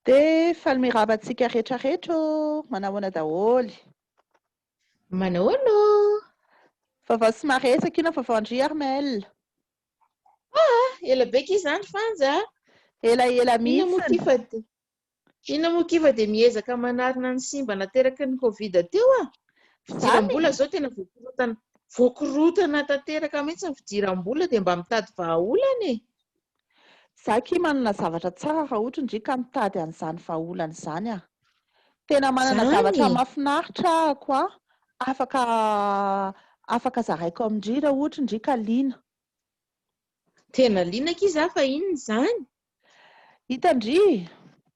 Dia faly miarahaba antsika rehetra rehetra ô! Manahoana daholo? Manahoana ô? Vaovao sy maresaka inona vaovao ndry Armel? Ah, ela be ki izany Fanja. Elaela Inona moa mihitsy. ty fa de inona moa ki fa dia miezaka manarina ny simba nateraky ny Covid teo ah. Zany Fidiram-bola zao tena voakorotana voakorotana tanteraka mihitsy ny fidiram-bola dia mba mitady vahaolana e. Za ki manana zavatra tsara raha ohatra ndry ka mitady an'izany vahaolana izany aho. Tena manana zavatra Zany. mahafinaritra ahako a, afaka zaraiko amindry raha ohatra ndry ka liana. Tena liana ki za fa inona izany? Hitandry,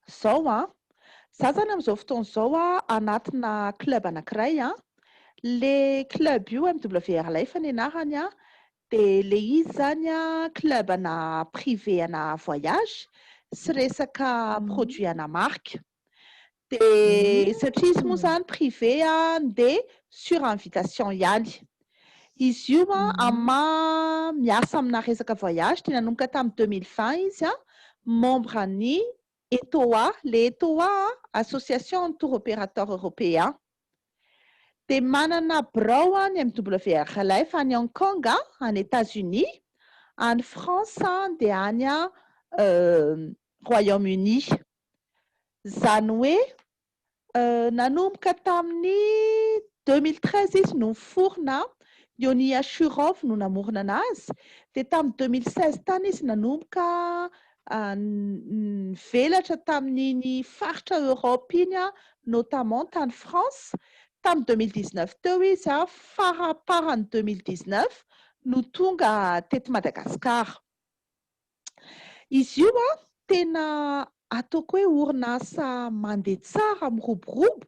zao a, za zany amin'izao fotoana izao a anatina club anankiray a, le club io MWR Life ny anarany a, dia le izy zany a club ana privé ana voyage sy resaka produit ana marque. Dia satria izy moa zany privé a dia sur invitation ihany. Izy io a amin'ny maha miasa amina resaka voyage dia nanomboka tamin'ny 2020 izy a membre ny ETOA, le ETOA, Association Tour Opérateur Européen. Dia manana birao a ny MWR Life any Hong Kong a, any États-Unis, any France dia any a Royaume-Uni. Zany hoe nanomboka tamin'ny 2013 izy no niforona, Yoni Ashurov no namorona anazy, dia tamin'ny 2016 tany izy nanomboka nivelatra tamin'iny faritra Europe iny a, notamment tany France. Tamin'ny 2019 teo izy a, faraparany 2019 no tonga teto Madagasikara. Izy io a tena ataoko hoe orinasa mandeha tsara miroborobo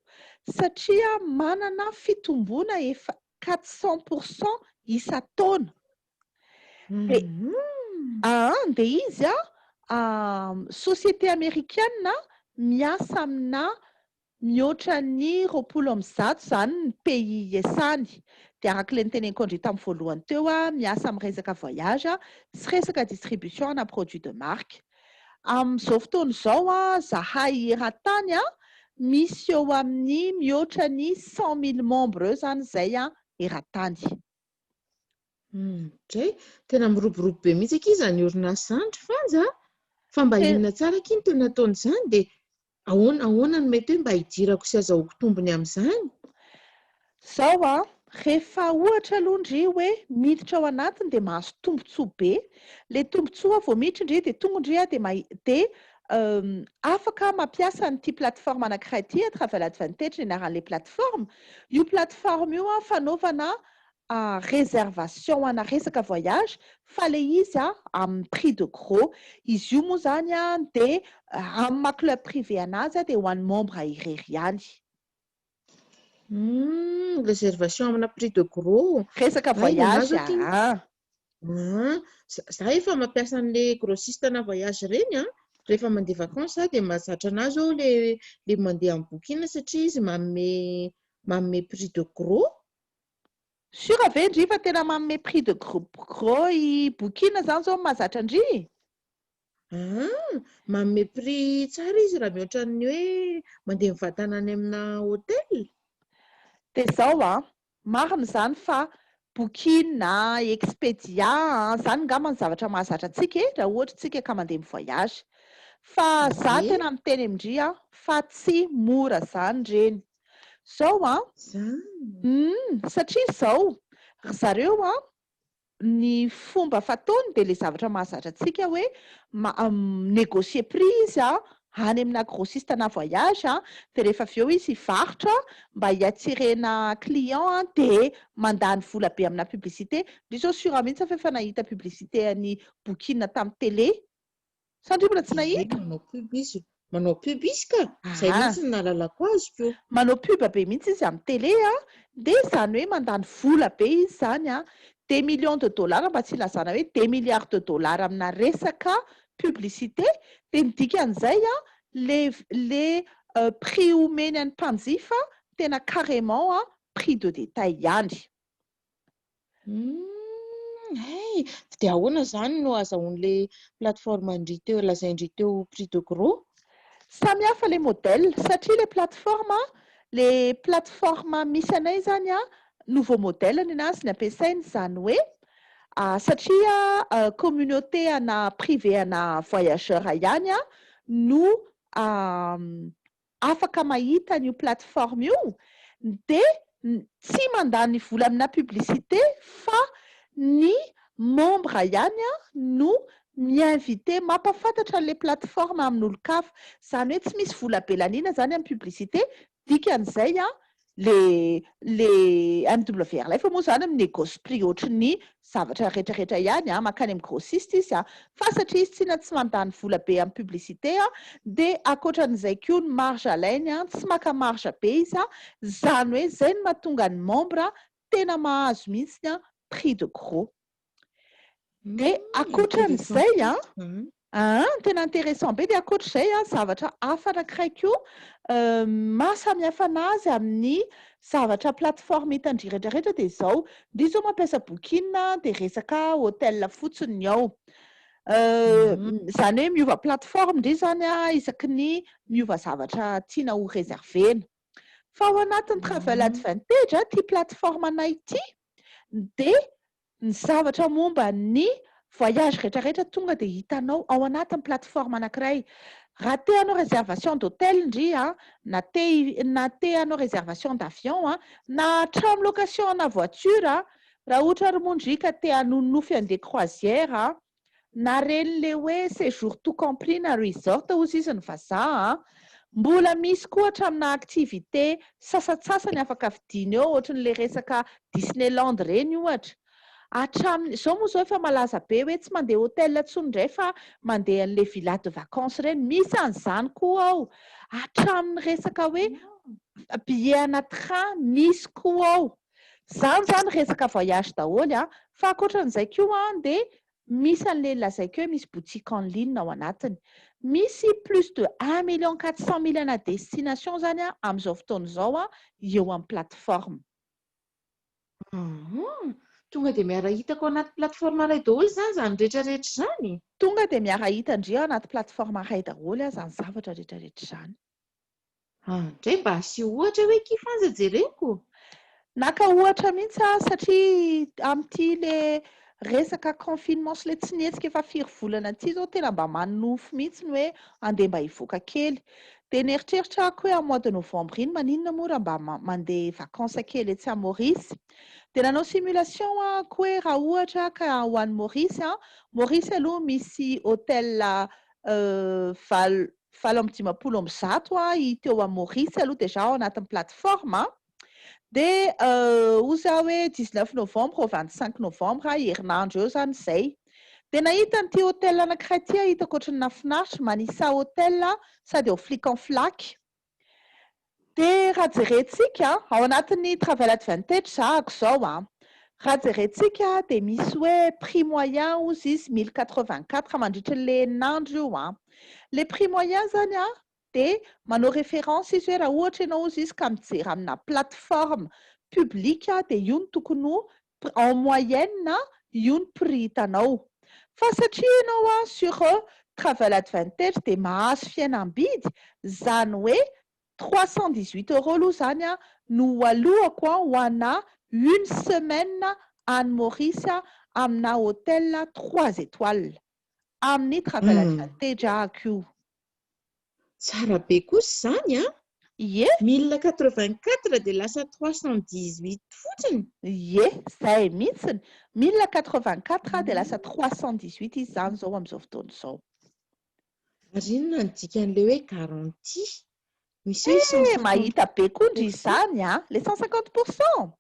satria manana fitomboana efa 400% isan-taona. Dia dia izy a société américaine miasa amina mihoatra ny 120 zany ny pays iasany. Dia araka ilay niteneniko andry tamin'ny voalohany teo a, miasa amin'ny resaka voyage sy resaka distribution ana produit de marque. Amin'izao fotoana izao a, zahay eran-tany a, misy eo amin'ny mihoatra ny 100 000 membres eo zany izay a eran-tany. Dray, tena miroborobo be mihitsy akia izany orinasa izany ry Fanja. Fa mba inona tsara akia no tena ataon'izany dia ahoana no mety hoe mba hidirako sy azahoako tombony amin'izany? Zao a, rehefa ohatra aloha ndry hoe miditra ao anatiny dia mahazo tombontsoa be. Le tombontsoa vao miditra ndry dia tonga ndry a dia mahi- dia afaka mampiasa an'ity plateforme anankiray ity, Travel Advantage ny anaran'ilay plateforme. Io plateforme io a fanaovana réservation ana resaka voyage fa le izy a amin'ny prix de gros. Izy io moa zany a dia amin'ny maha club privé anazy a dia ho an'ny membre irery ihany. Réservation amina prix de gros. Resaka Ay, voyage zao ty- a. Ah, za efa mampiasa an'le grossiste na voyage ireny a. Rehefa mandeha vacances aho dia mahazatra anazy aho le mandeha amin'ny Booking satria izy manome prix de gros. Sûr ve ndry fa tena manome prix de gros i Booking zany zao mahazatra ndry? Ah, manome prix tsara izy raha mihoatra ny hoe mandeha mivantana any amina hôtel. Dia zao a, marina izany fa Booking na Expedia zany ngamba ny zavatra mahazatra antsika e, raha ohatra tsika ka mandeha mi-voyage. Fa za tena miteny amindry a fa tsy mora zany reny. Zao a, Zany. Satria zao, ry zareo a, ny fomba fataony dia le zavatra mahazatra antsika hoe négocier prix izy a, any amina grossiste na voyage a, dia rehefa avy eo izy hivarotra mba hiattirena client a, dia mandany vola be amina publicité. Ndry zao sûr mihitsy fa efa nahita publicité an'ny Booking tamin'ny télé. Sa ndry mbola tsy nahita? Manao pub izy. Manao pub izy ka. Izay mihitsy no nahalalako azy ko. Manao pub be mihitsy izy amin'ny télé a, dia izany hoe mandany vola be izy zany a, des millions de dollars mba tsy ilazana hoe des milliards de dollars amina resaka publicité, dia ny dikan'izay a, le prix omeny an'ny mpanjifa tena carrément a prix de détail ihany. Hey, dia ahoana izany no azahoan'le plateforme ndry teo lazain-dry teo prix de gros? Samy hafa le modèle satria le plateforme misy anay zany a, nouveau modèle ny anazy ny ampiasainy. Zany hoe satria communauté ana privé ana voyageur ihany a no afaka mahita an'io plateforme io, de tsy mandany vola amina publicité fa ny membre ihany a no mi-invité, mampafantatra an'le plateforme amin'olo-kafa. Zany hoe tsy misy vola be lanina zany amy publicité. Dikan'izay a, le MWR Life moa zany mi-négocie prix ohatry ny zavatra rehetrarehetra ihany a, mankany amy grossiste izy a, fa satria izy tsina tsy mandany vola be amy publicité a, de akoatran'izay koa ny marge alainy a, tsy maka marge be izy a. Zany hoe zay no mahatonga ny membre tena mahazo mihitsy a prix de gros. De akoatran'izay a, tena intéressant be. De akoatr'izay a, zavatra hafa anankiray koa mahasamihafa anazy amin'ny zavatra plateforme hitandri rehetrarehetra de zao: ndry zao mampiasa Booking de resaka hôtel fotsiny ny ao. Zany hoe miova plateforme ndry zany a isaky ny miova zavatra tiana ho réservena, fa ao anatin'ny Travel Advantage a, ty plateforme anay ity, de ny zavatra momba ny voyage rehetrarehetra tonga de hitanao ao anatin'ny plateforme anankiray. Raha te hanao réservation d'hôtel ndry a, na te hanao réservation d'avion a, na trano location na voiture a, raha ohatra ry mondry ka te hanonofy andeha croisière a, na reny le hoe séjour tout compris na resort ozy izy ny vazaha a, mbola misy koa hatramina activité sasatsasany afaka vidiny eo, ohatra n'le resaka Disneyland reny ohatra. Hatraminy zao moa zao efa malaza be hoe tsy mandeha hôtel intsony indray fa mandeha an'le villa de vacances reny, misy an'izany koa ao. Hatramin'ny resaka hoe billet ana train misy koa ao. Zany resaka voyage daholy a. Fa ankoatran'izay koa a, de misy an'le lazaiko hoe misy boutique en ligne ao anatiny, misy plus de 1 400 000 ana destination zany a amin'izao fotoana izao a eo amin'ny plateforme. Tonga de miara-hitako anaty plateforme ray daholo zany rehetrarehetra zany? Tonga de miara-hita ndry ao anaty plateforme ray daholo a zany zavatra rehetrarehetra zany. Ndray mba asio ohatra hoe kifanja jereko. Naka ohatra mihitsy a, satria amin'ity le resaka confinement sy le tsy nihetsika efa firy volana ty zao, tena mba manofy mihitsy ny hoe andeha mba hivoaka kely. De nieritreritra ako hoe a mois de novembre iny maninona moa raha mba mandeha vacances kely etsy a Maurice. De nanao simulation ako hoe raha ohatra ka ho any Maurice a, Maurice aloha misy hôtel 188 a hita eo a Maurice aloha déjà ao anatin'ny plateforme a. De ozy aho hoe 19 novembre au 25 novembre, herinandro eo zany zay. De nahita nyity hôtel anankiray ty a, hitako ohatry ny nahafinaritra, Manisa Hôtel, sady eo Flic en Flac. De raha jerentsika ao anatin'ny Travel Advantage zahako zao a, raha jerentsika de misy hoe prix moyen ozy izy 1084 mandritra n'le 6 andro io a. Le prix moyen zany a, de manao référence izy hoe raha ohatra ianao ozy izy ka mijery amina plateforme publique, de io no tokony ho en moyenne, io ny prix hitanao. Fa satria ianao a sur Travel Advantage de mahazo fihenam-bidy, zany hoe 318 € aloha zany a no alohako a ho ana une semaine any Maurice a amina hôtel trois étoiles amin'ny Travel Advantage ahako io. Tsara be kosa zany a. Ie. 1084 de lasa 318 fotsiny. Ie, zay mihitsiny, 1084 de lasa 318 izy zany zao am'izao fotoana izao. Ary inona ny dikan'le hoe garantie misy hoe 150? Mahita be koa ndry zany a, le 150 %.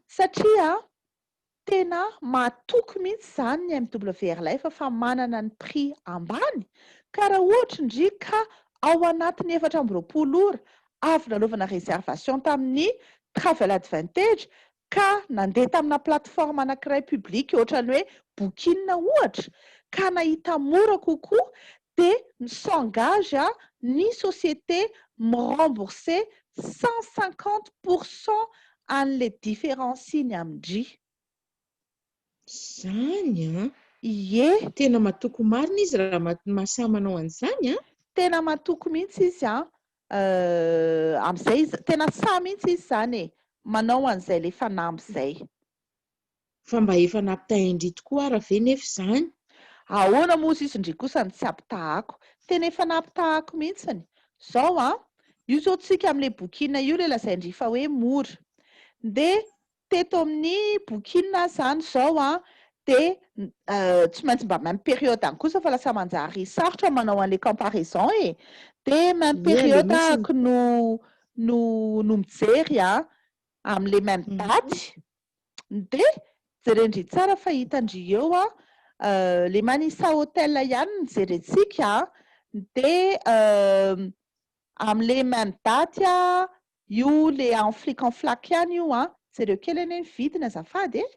Satria tena mahatoky mihitsy zany ny MWR Life fa manana ny prix ambany, ka raha ohatra ndry ka ao anatin'ny 24 ora avy nanaovana réservation tamin'ny Travel Advantage ka nandeha tamina plateforme anankiray publique ohatrany hoe Booking ohatra, ka nahita mora kokoa, de mi-s'engage a ny société mi-rembourser 150 % an'le différence iny amindry. Zany a? Ie. Tena mahatoky marina izy raha mahasahy manao an'izany a. Tena matoky mihitsy izy an, amin'izay izy, tena sahy mihitsy izy izany e, manao an'izay le fanamby izay. Fa mba efa nampitahain-dry tokoa ara ve nefa izany? Ahoana moa izy ndry kosa no tsy ampitahako? Tena efa nampitahako mihitsiny. Zao an, io zao tsika amin'le Booking io le lazain-dry fa hoe mora. Dia teto amin'ny Booking zany zao an, dia tsy maintsy mba même période any kosa fa lasa manjary sarotra manao an'le comparaison e. Dia même Ie, aleo période mihitsy. Ahako no mijery an, amin'le même daty. Dia jeren-dry tsara fa hitan-dry eo an, le Manisa Hotel ihany no jerentsika, dia amin'le même daty an, io le en flic en flac ihany io an, jereo kely anie ny vidiny azafady e.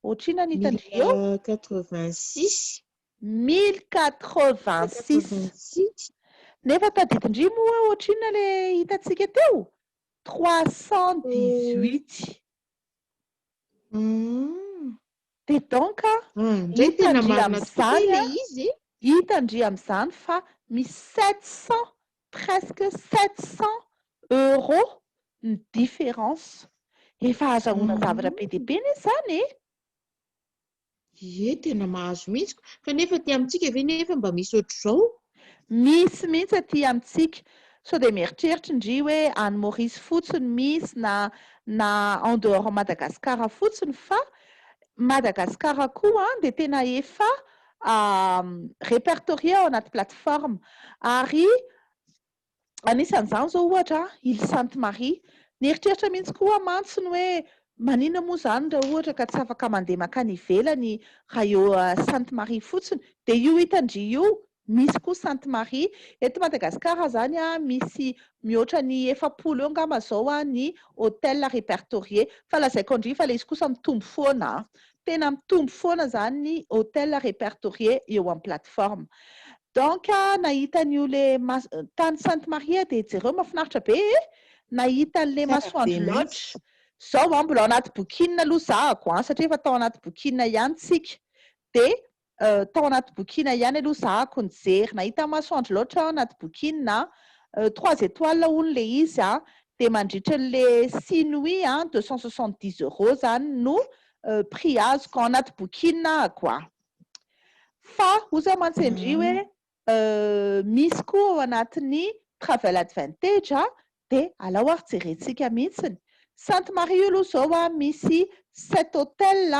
Ohatr'inona ny hitan-dry eo? 1086. 1086. 86. Nefa tadidin-dry moa ohatr'inona le hitantsika teo? 318. Dia donc Indray tena hitan-dry marina tokoa amin'izany ilay an, izy e. hitan-dry amin'izany fa misy 700, presque 700 € ny différence. Efa azahoana zavatra be dia be anie izany e. Ie, tena mahazo mihitsy. Kanefa aty amintsika ve nefa mba misy ohatr'izao? Misy mihitsy aty amintsika. Sao dia mieritreritra ndry hoe any Maurice fotsiny misy na en dehors Madagascar fotsiny, fa Madagascar koa dia tena efa répertorié ao anaty plateforme. Ary anisan'izany zao ohatra Île Sainte Marie. Nieritreritra mihitsy koa mantsy ny hoe maninona moa izany raha ohatra ka tsy afaka mandeha mankany ivelany raha eo Sainte Marie fotsiny. Dia io hitan-dry io misy koa Sainte Marie. Eto Madagasikara zany a, misy mihoatra ny 40 eo angamba zao a ny hôtel répertorié. Fa lazaiko andry fa le izy kosa mitombo foana. Tena mitombo foana zany ny hôtel répertorié eo amin'ny plateforme. Donc nahita an'io le tany Sainte Marie dia jereo, mahafinaritra be e. Nahita an'le Tsara be Masoandro mihitsy. Lodge. Zao an, mbola ao anaty Booking aloha zahako an, satria efa tao anaty Booking ihany tsika. Dia tao anaty Booking ihany aloha zahako nijery. Nahita Masoandro Lodge aho anaty Booking, trois étoiles hono le izy an, dia mandritra le 6 nuits an, 270 € zany no prix azoko ao anaty Booking ahako a. Fa hoy mantsy indry hoe misy koa ao anatin'ny Travel Advantage a, dia alao ary jerentsika mihitsiny. Sainte Marie io aloha zao a, misy sept hôtel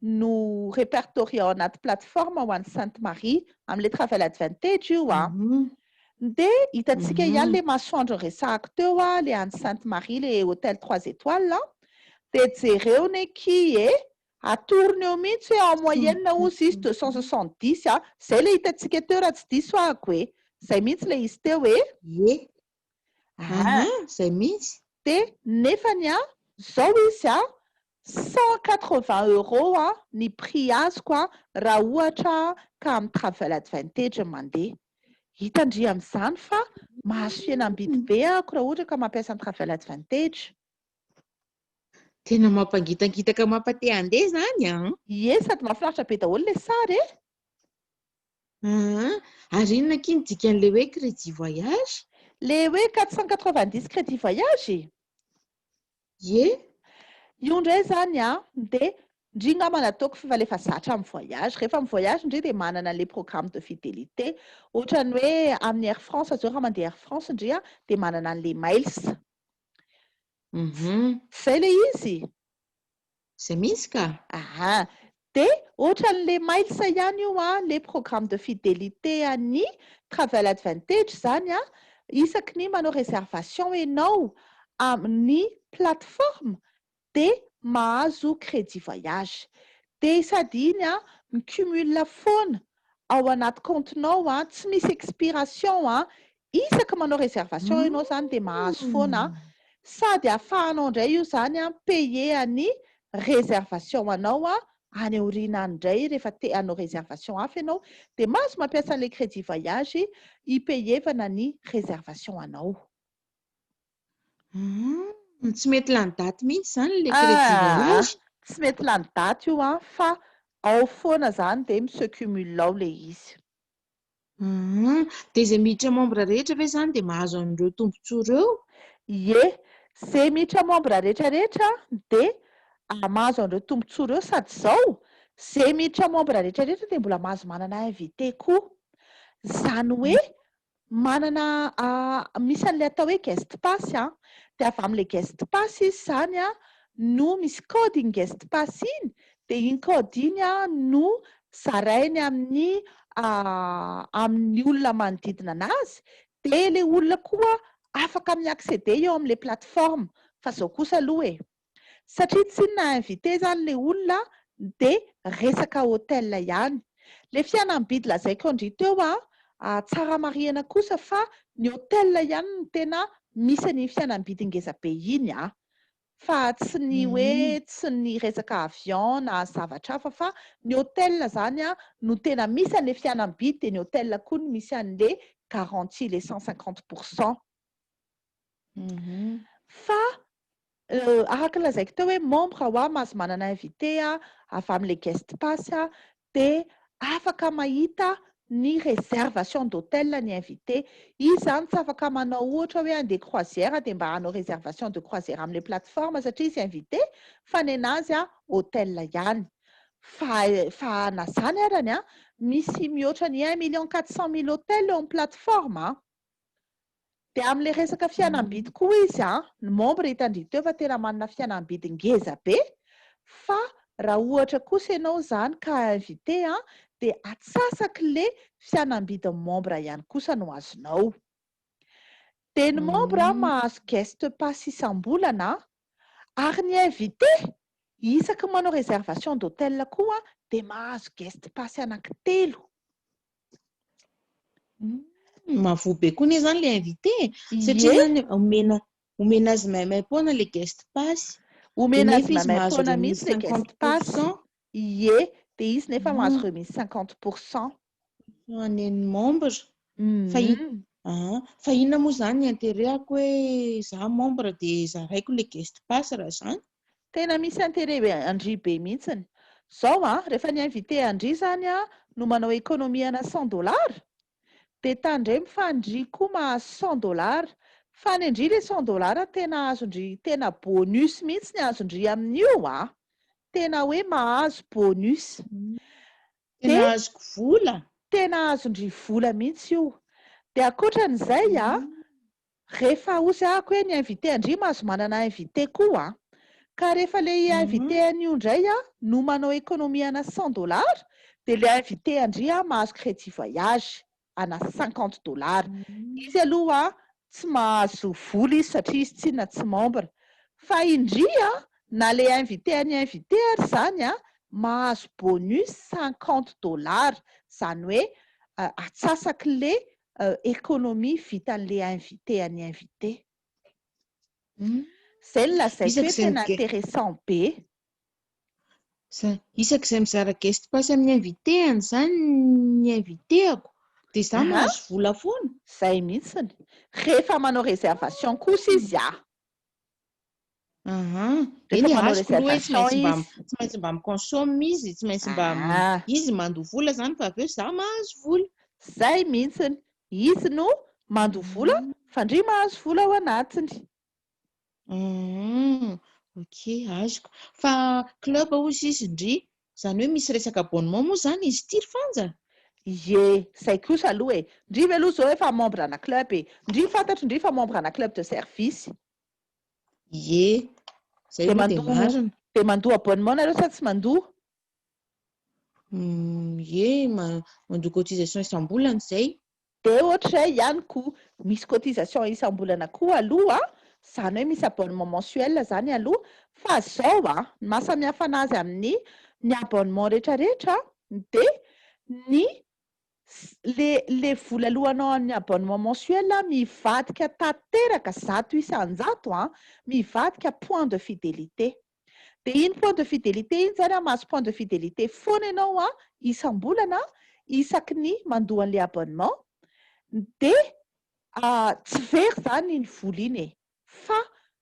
no répertorié ao anaty plateforme ho an'ny Sainte Marie amin'le Travel Advantage io a. Dia hitantsika ihany le Masoandro resahako teo a, le any Sainte Marie, le hôtel trois étoiles. Dia jereo ny ki e, atorony eo mihitsy hoe en moyenne ozy izy 270 a. Zay le hitantsika teo raha tsy diso ahako e. Zay mihitsy le izy teo e. Ie. Aha, zay mihitsy. Dia nefany a, zao izy a, 180 € a ny prix azoko a, raha ohatra ka amin'ny Travel Advantage mandeha. Hitandry amin'izany fa mahazo fihenam-bidy be ahako raha ohatra ka mampiasa ny Travel Advantage. Tena mampangitangitaka, mampate andeha zany an. Ie, sady mahafinaritra be daholo le sary e. Ah, ary inona akia ny dikan'le hoe crédit voyage? Le hoe 490 crédit voyage? Ie. Io indray zany a, dia ndry ngamba nataoko fa lefa zatra amin'ny voyage. Rehefa amin'ny voyage ndry dia manana le programme de fidélité. Ohatrany hoe amin'ny Air France zao, raha mandeha Air France ndry a, dia manana an'le miles. Zay le izy. Zay mihitsy ka. Aha. Dia ohatran'le miles ihany io a, le programme de fidélité any Travel Advantage zany a, isaky ny manao réservation ianao amin'ny plateforme dia mahazo crédit voyage. Dia sady iny a, micumule foana ao anaty compte-nao a, tsy misy expiration a, isaky manao réservation ianao zany dia mahazo foana. Sady ahafahanao indray io zany a, payer any réservation anao a, any aoriana any indray rehefa te hanao réservation hafa ianao dia mahazo mampiasa an'ilay crédit voyage hipayevana ny réservation anao. Tsy mety lany daty mihitsy zany le crédit voyage. Tsy mety lany daty io a, fa ao foana zany dia mi-se cumule ao le izy. Dia izay miditra membre rehetra ve izany dia mahazo an'ireo tombontsoa ireo? Ie, izay miditra membre rehetra rehetra dia mahazo an'ireo tombontsoa ireo sady izao, izay miditra membre rehetra rehetra dia mbola mahazo manana invité koa. Izany hoe manana misy an'ilay atao hoe guest pass an, dia avy amin'ilay guest pass izy izany an no misy code iny guest pass iny, dia iny code iny an no zarainy amin'ny amin'ny olona manodidina anazy, dia ilay olona koa afaka mi-acceder eo amin'ilay plateforme, fa izao kosa aloha e, Satria tsinona invité zany le olona de resaka hotel ihany. Le fihenam-bidy lazaiko an-dry teo a, tsara marihana kosa fa ny hotel ihany no tena misy an'iny fihenam-bidy ngeza be iny a. Fa tsy ny hoe tsy ny resaka avion na zavatra hafa fa ny hotel zany a no tena misy an'le fihenam-bidy de ny hotel koa no misy an'le garantie le 150 %. Fa araka ny lazaiko teo hoe membre hoa mahazo manana invité avy amin'ilay guest pass, dia afaka mahita ny réservation d'hôtel ny invité. Izy zany tsy afaka manao ohatra hoe andeha croisière dia mba hanao réservation de croisière amin'ilay plateforme satria izy invité, fa ny anazy a hôtel ihany. Fa na zany arany a, misy mihoatra ny 1 400 000 hôtel eo amin'ny plateforme a. Dia amin'ilay resaka fihenam-bidy koa izy a, ny membre hitandriny teo fa tena manana fihenam-bidy ngeza be, fa raha ohatra kosa ianao zany ka invité a, dia atsasaky le fihenam-bidin'ny membre ihany kosa no azonao. Dia ny membre mahazo guest pass isam-bolana, ary ny invité isaky manao réservation d'hôtel koa dia mahazo guest pass anankitelo. Mahavoa be koa anie zany le invité satria zany omena azy maimaim-poana le guest pass. Omena azy Nefa izy mahazo maimaim-poana remise mihitsy le guest 50 pass. pourcent. Ie, dia izy nefa mahazo remise 50 %. Any ny membre. Fa fa inona moa zany ny intérêt-ako hoe za membre dia zaraiko le guest pass raha zany? Tena misy intérêt be andry be mihitsiny. Zao a, rehefa ny invité andry zany a no manao économie ana 100 $, dia tandremo fa andry koa mahazo 100 $. Fa ny andry le 100 $ tena azondry, tena bonus mihitsy ny azondry amin'io a. Tena hoe mahazo bonus. Tena Dia azoko vola. Tena azondry vola mihitsy io. Dia ankoatran'izay a, rehefa ozy ahako hoe ny invité andry mahazo manana invité koa a. Ka rehefa le invité an'io indray a no manao économie ana 100 $, dia le invité andry a mahazo crédit voyage ana 50 $. Izy aloha tsy mahazo vola izy satria izy tsinona tsy membre. Fa indry a, na le invité any invité ary zany a mahazo bonus 50 $, zany hoe atsasaky le économie vitan'le invité any invité. Zay no lazaiko hoe Isak'izay tena intéressant be. Isak'izay mizara guest pass amin'ny invité any zany ny invité-ako dia za mahazo vola foana. Zay mihitsiny. Rehefa manao réservation kosa izy a. Rehefa Eny manao azoko aloha hoe tsy réservation maintsy mba izy. tsy maintsy mba mi-consomme izy, tsy maintsy mba izy mandoa vola zany fa avy eo za mahazo vola. Zay mihitsiny. Izy no mandoa vola fa ndry mahazo vola ao anatiny. Ok, azoko. Fa club hozy izy ndry, zany hoe misy resaka abonnement moa zany izy ity ry Fanja? Ie, zay kosa aloha e. Ndry ve aloha zao efa membre ana club e. Ndry fantatro ndry fa membre ana club de service. Ie, zay Dia aloha dia mandoa marina. Dia mandoa abonnement nareo sa tsy mandoa? Ie, mandoa cotisation isam-bolana izay. Dia ohatr'izay ihany koa, misy cotisation isam-bolana koa aloha, zany hoe misy abonnement mensuel zany aloha, fa zao a, ny mahasamihafa anazy amin'ny ny abonnement rehetrarehetra dia ny le vola alohanao amin'ny abonnement mensuel mivadika tanteraka 100% a, mivadika point de fidélité. Dia iny point de fidélité iny zany a, mahazo point de fidélité foana ianao a isam-bolana isaky ny mandoa an'le abonnement, dia tsy very zany iny vola iny e, fa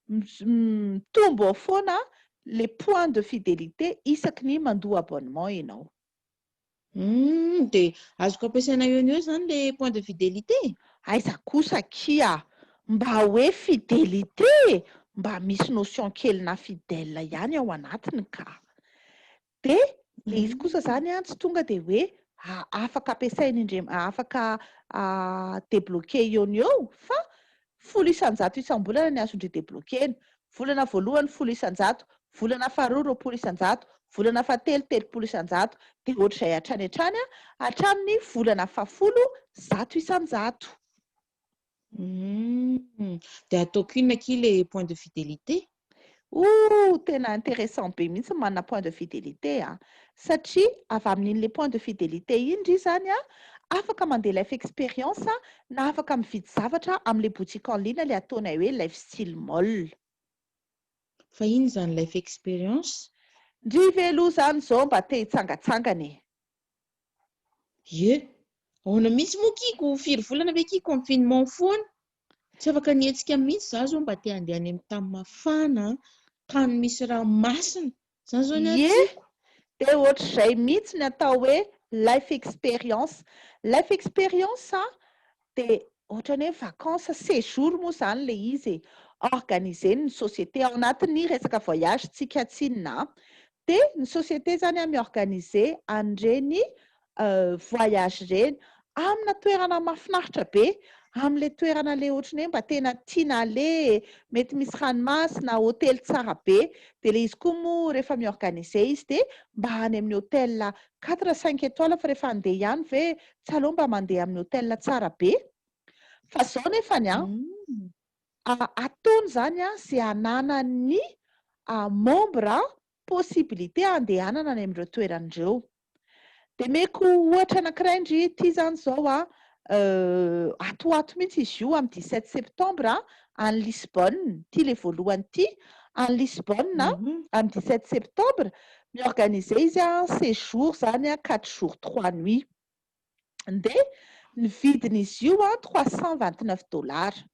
mitombo ao foana le point de fidélité isaky ny mandoa abonnement ianao. Dia azoko ampiasaina eo no eo izany ilay point de fidélité? Aiza kosa kia, mba hoe fidélité, mba misy notion kely-na fidèle ihany ao anatiny ka. Dia le izy kosa zany a, tsy tonga dia hoe afaka ampiasaina indray, afaka débloqué eo no eo, fa 10% isam-bolana ny azondry débloquena. Volana voalohany 10%, volana faharoa 20%, volana fahatelo 30%, dia ohatr'izay hatrany hatrany a, hatramin'ny volana fahafolo 100%. Dia ataoko inona akia le point de fidélité? O, tena intéressant be mihitsy manana point de fidélité a, satria avy amin'iny le point de fidélité iny ndry zany a, afaka mandeha Life Experience na afaka mividy zavatra amin'le boutique en ligne le ataonay hoe Lifestyle Mall. Fa iny zany Life Experience? Ndry ve aloha zany zao mba te hitsangatsangana e? Ie, ahoana mihitsy moa kiko, firy volana ve ki confinement foana? Tsy afaka nihetsika mihitsy za zao, mba te handeha any amin'ny tany mafana, tany misy ranomasina. Zany zao ny atiako. Dia ohatr'izay mihitsy ny atao hoe Life Experience. Life Experience a, dia ohatrany hoe vacances, séjour moa zany le izy e. Organisé ny société ao anatin'ny resaka voyage tsika tsinona. Dia ny société zany a miorganiser an'ireny voyage ireny amina toerana mahafinaritra be, amin'le toerana le ohatrany hoe mba tena tiana ale, mety misy ranomasina, hôtely tsara be. Dia le izy koa moa rehefa miorganiser izy dia mba any amin'ny hôtel 4, 5 étoiles, fa rehefa handeha ihany ve tsy aleo mba mandeha amin'ny hôtel tsara be? Fa zao nefany a, ataony zany a zay ananan'ny membre possibilité andehanana any amin'ireo toeran'ireo. Dia meko ohatra anankiray ndry ty zany zao a, atoato mihitsy izy io, amin'ny 17 septembre any Lisbonne ty, le voalohany ty any Lisbonne amin'ny 17 septembre. Miorganiser izy a séjour zany a, 4 jours 3 nuits, de ny vidin'izy io a 329 dollars.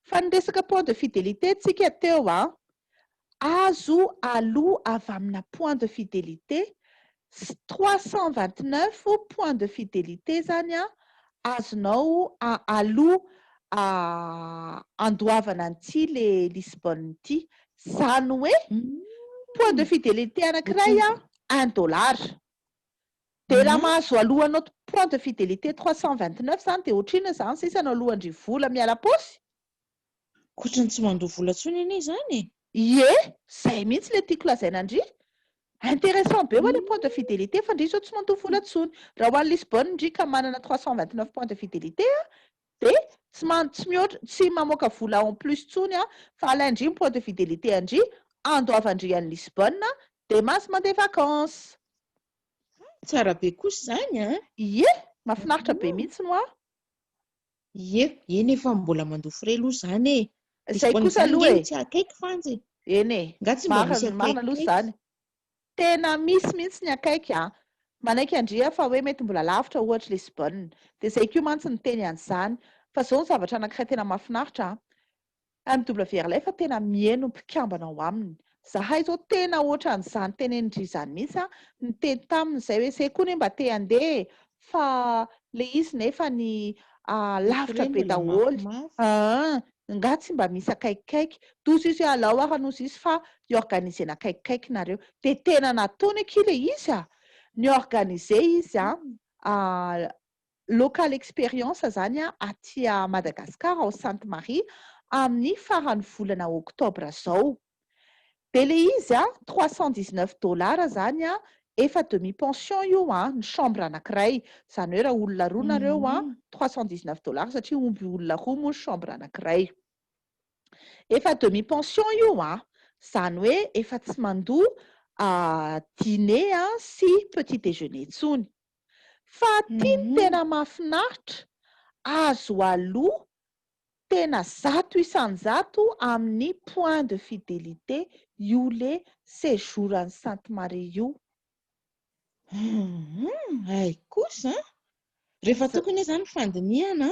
Fa ny resaka point de fidélité tsika teo a, azo aloha avy amina point de fidélité, 329 point de fidélité zany a azonao aloha andoavana an'ity le Lisbonne ity. Zany hoe point de fidélité anankiray a 1 dollar. De raha mahazo alohanao point de fidélité 329 zany, de ohatrina zany sisa no alohandry vola miala paosy? Kotrany tsy mandoa vola ntsony anie zany e. Ie, zay mihitsy le tiako lazaina andry. Intéressant be hoa le point de fidélité, fa ndry zao tsy mandoa vola ntsony raha ho any Lisbonne ndry ka manana 329 point de fidélité a, de tsy tsy mihoatra, tsy mamoaka vola en plus ntsony a, fa alaindry ny point de fidélité andry, andoavandry any Lisbonne, de mahazo mandeha vacances. Tsara be kosa zany a. Ie, mahafinaritra be mihitsy no a. Ie, eny, efa mbola mandoa frais aloha zany e. Zay kosa aloha e. Tsy akaiky fanjy. Eny e. Nga tsy mba misy Marina aloha akaikikaiky? zany, tena misy mihitsy ny akaiky a. Manaiky andria fa hoe mety mbola lavitra ohatra Lisbonne, de zay koa mantsy ny teny an'izany. Fa zao ny zavatra anankiray tena mahafinaritra a, MWR Life tena mihaino mpikambana ao aminy. Zahay zao tena ohatra an'izany tenenindry zany mihitsy a, niteny taminy zay hoe zay koa ne mba te handeha, fa le izy nefa ny lavitra be daholo, nga tsy mba misy akaikikaiky dozy izy hoe alao ara nozy izy fa iorganisena akaikikaiky nareo. De tena nataony aky le izy a, ny organise izy a local experience zany a atya Madagasikara ao Sainte Marie amin'ny farany volana oktobra zao. De le izy a 319 dollars zany a, efa demi pension io a, ny chambre anankiray zany, hoe raha olona roa nareo a, 319 dollars, satria omby olona roa moa ny chambre anankiray, efa demi pension io a, zany hoe efa tsy mandoa dîner a sy petit déjeuner tsony. Fa tia ny tena mahafinaritra, azo aloha tena 100% amin'ny point de fidélité io le séjour any Sainte Marie io. Ay kosa rehefa tokony zany fandinihana,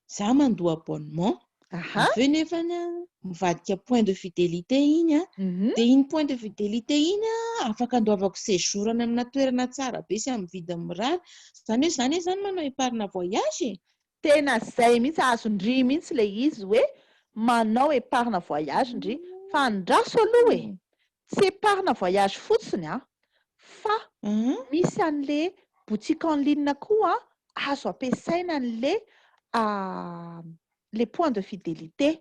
za mandoa abonnement, avy eo nefany a mivadika point de fidélité iny a, de iny point de fidélité iny a Afaka andoavako séjour any amina toerana tsara be sy amin'ny vidiny mirary. Izany hoe izany izany manao épargne voyage e? Tena zay mihitsy, azon-dry mihitsy le izy hoe manao épargne voyage ndry, fa andraso aloha e! Tsy épargne voyage fotsiny an, fa misy an'le boutique en ligne koa azo ampiasaina an'le le point de fidélité.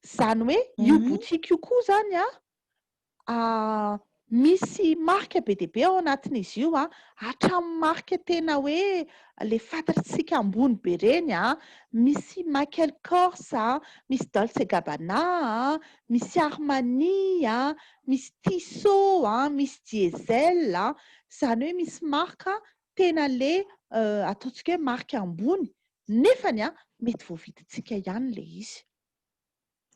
Zany hoe io boutique io koa zany an, misy marque be dia be ao anatin'izy io an, hatramin'ny marque tena hoe le fantatritsika ambony be reny an, misy Michael Kors an, misy Dolce Gabbana an, misy Armani an, misy Tissot an, misy Diesel an, zany hoe misy marque tena le ataontsika hoe marque ambony nefany an mety voavidintsika ihany le izy.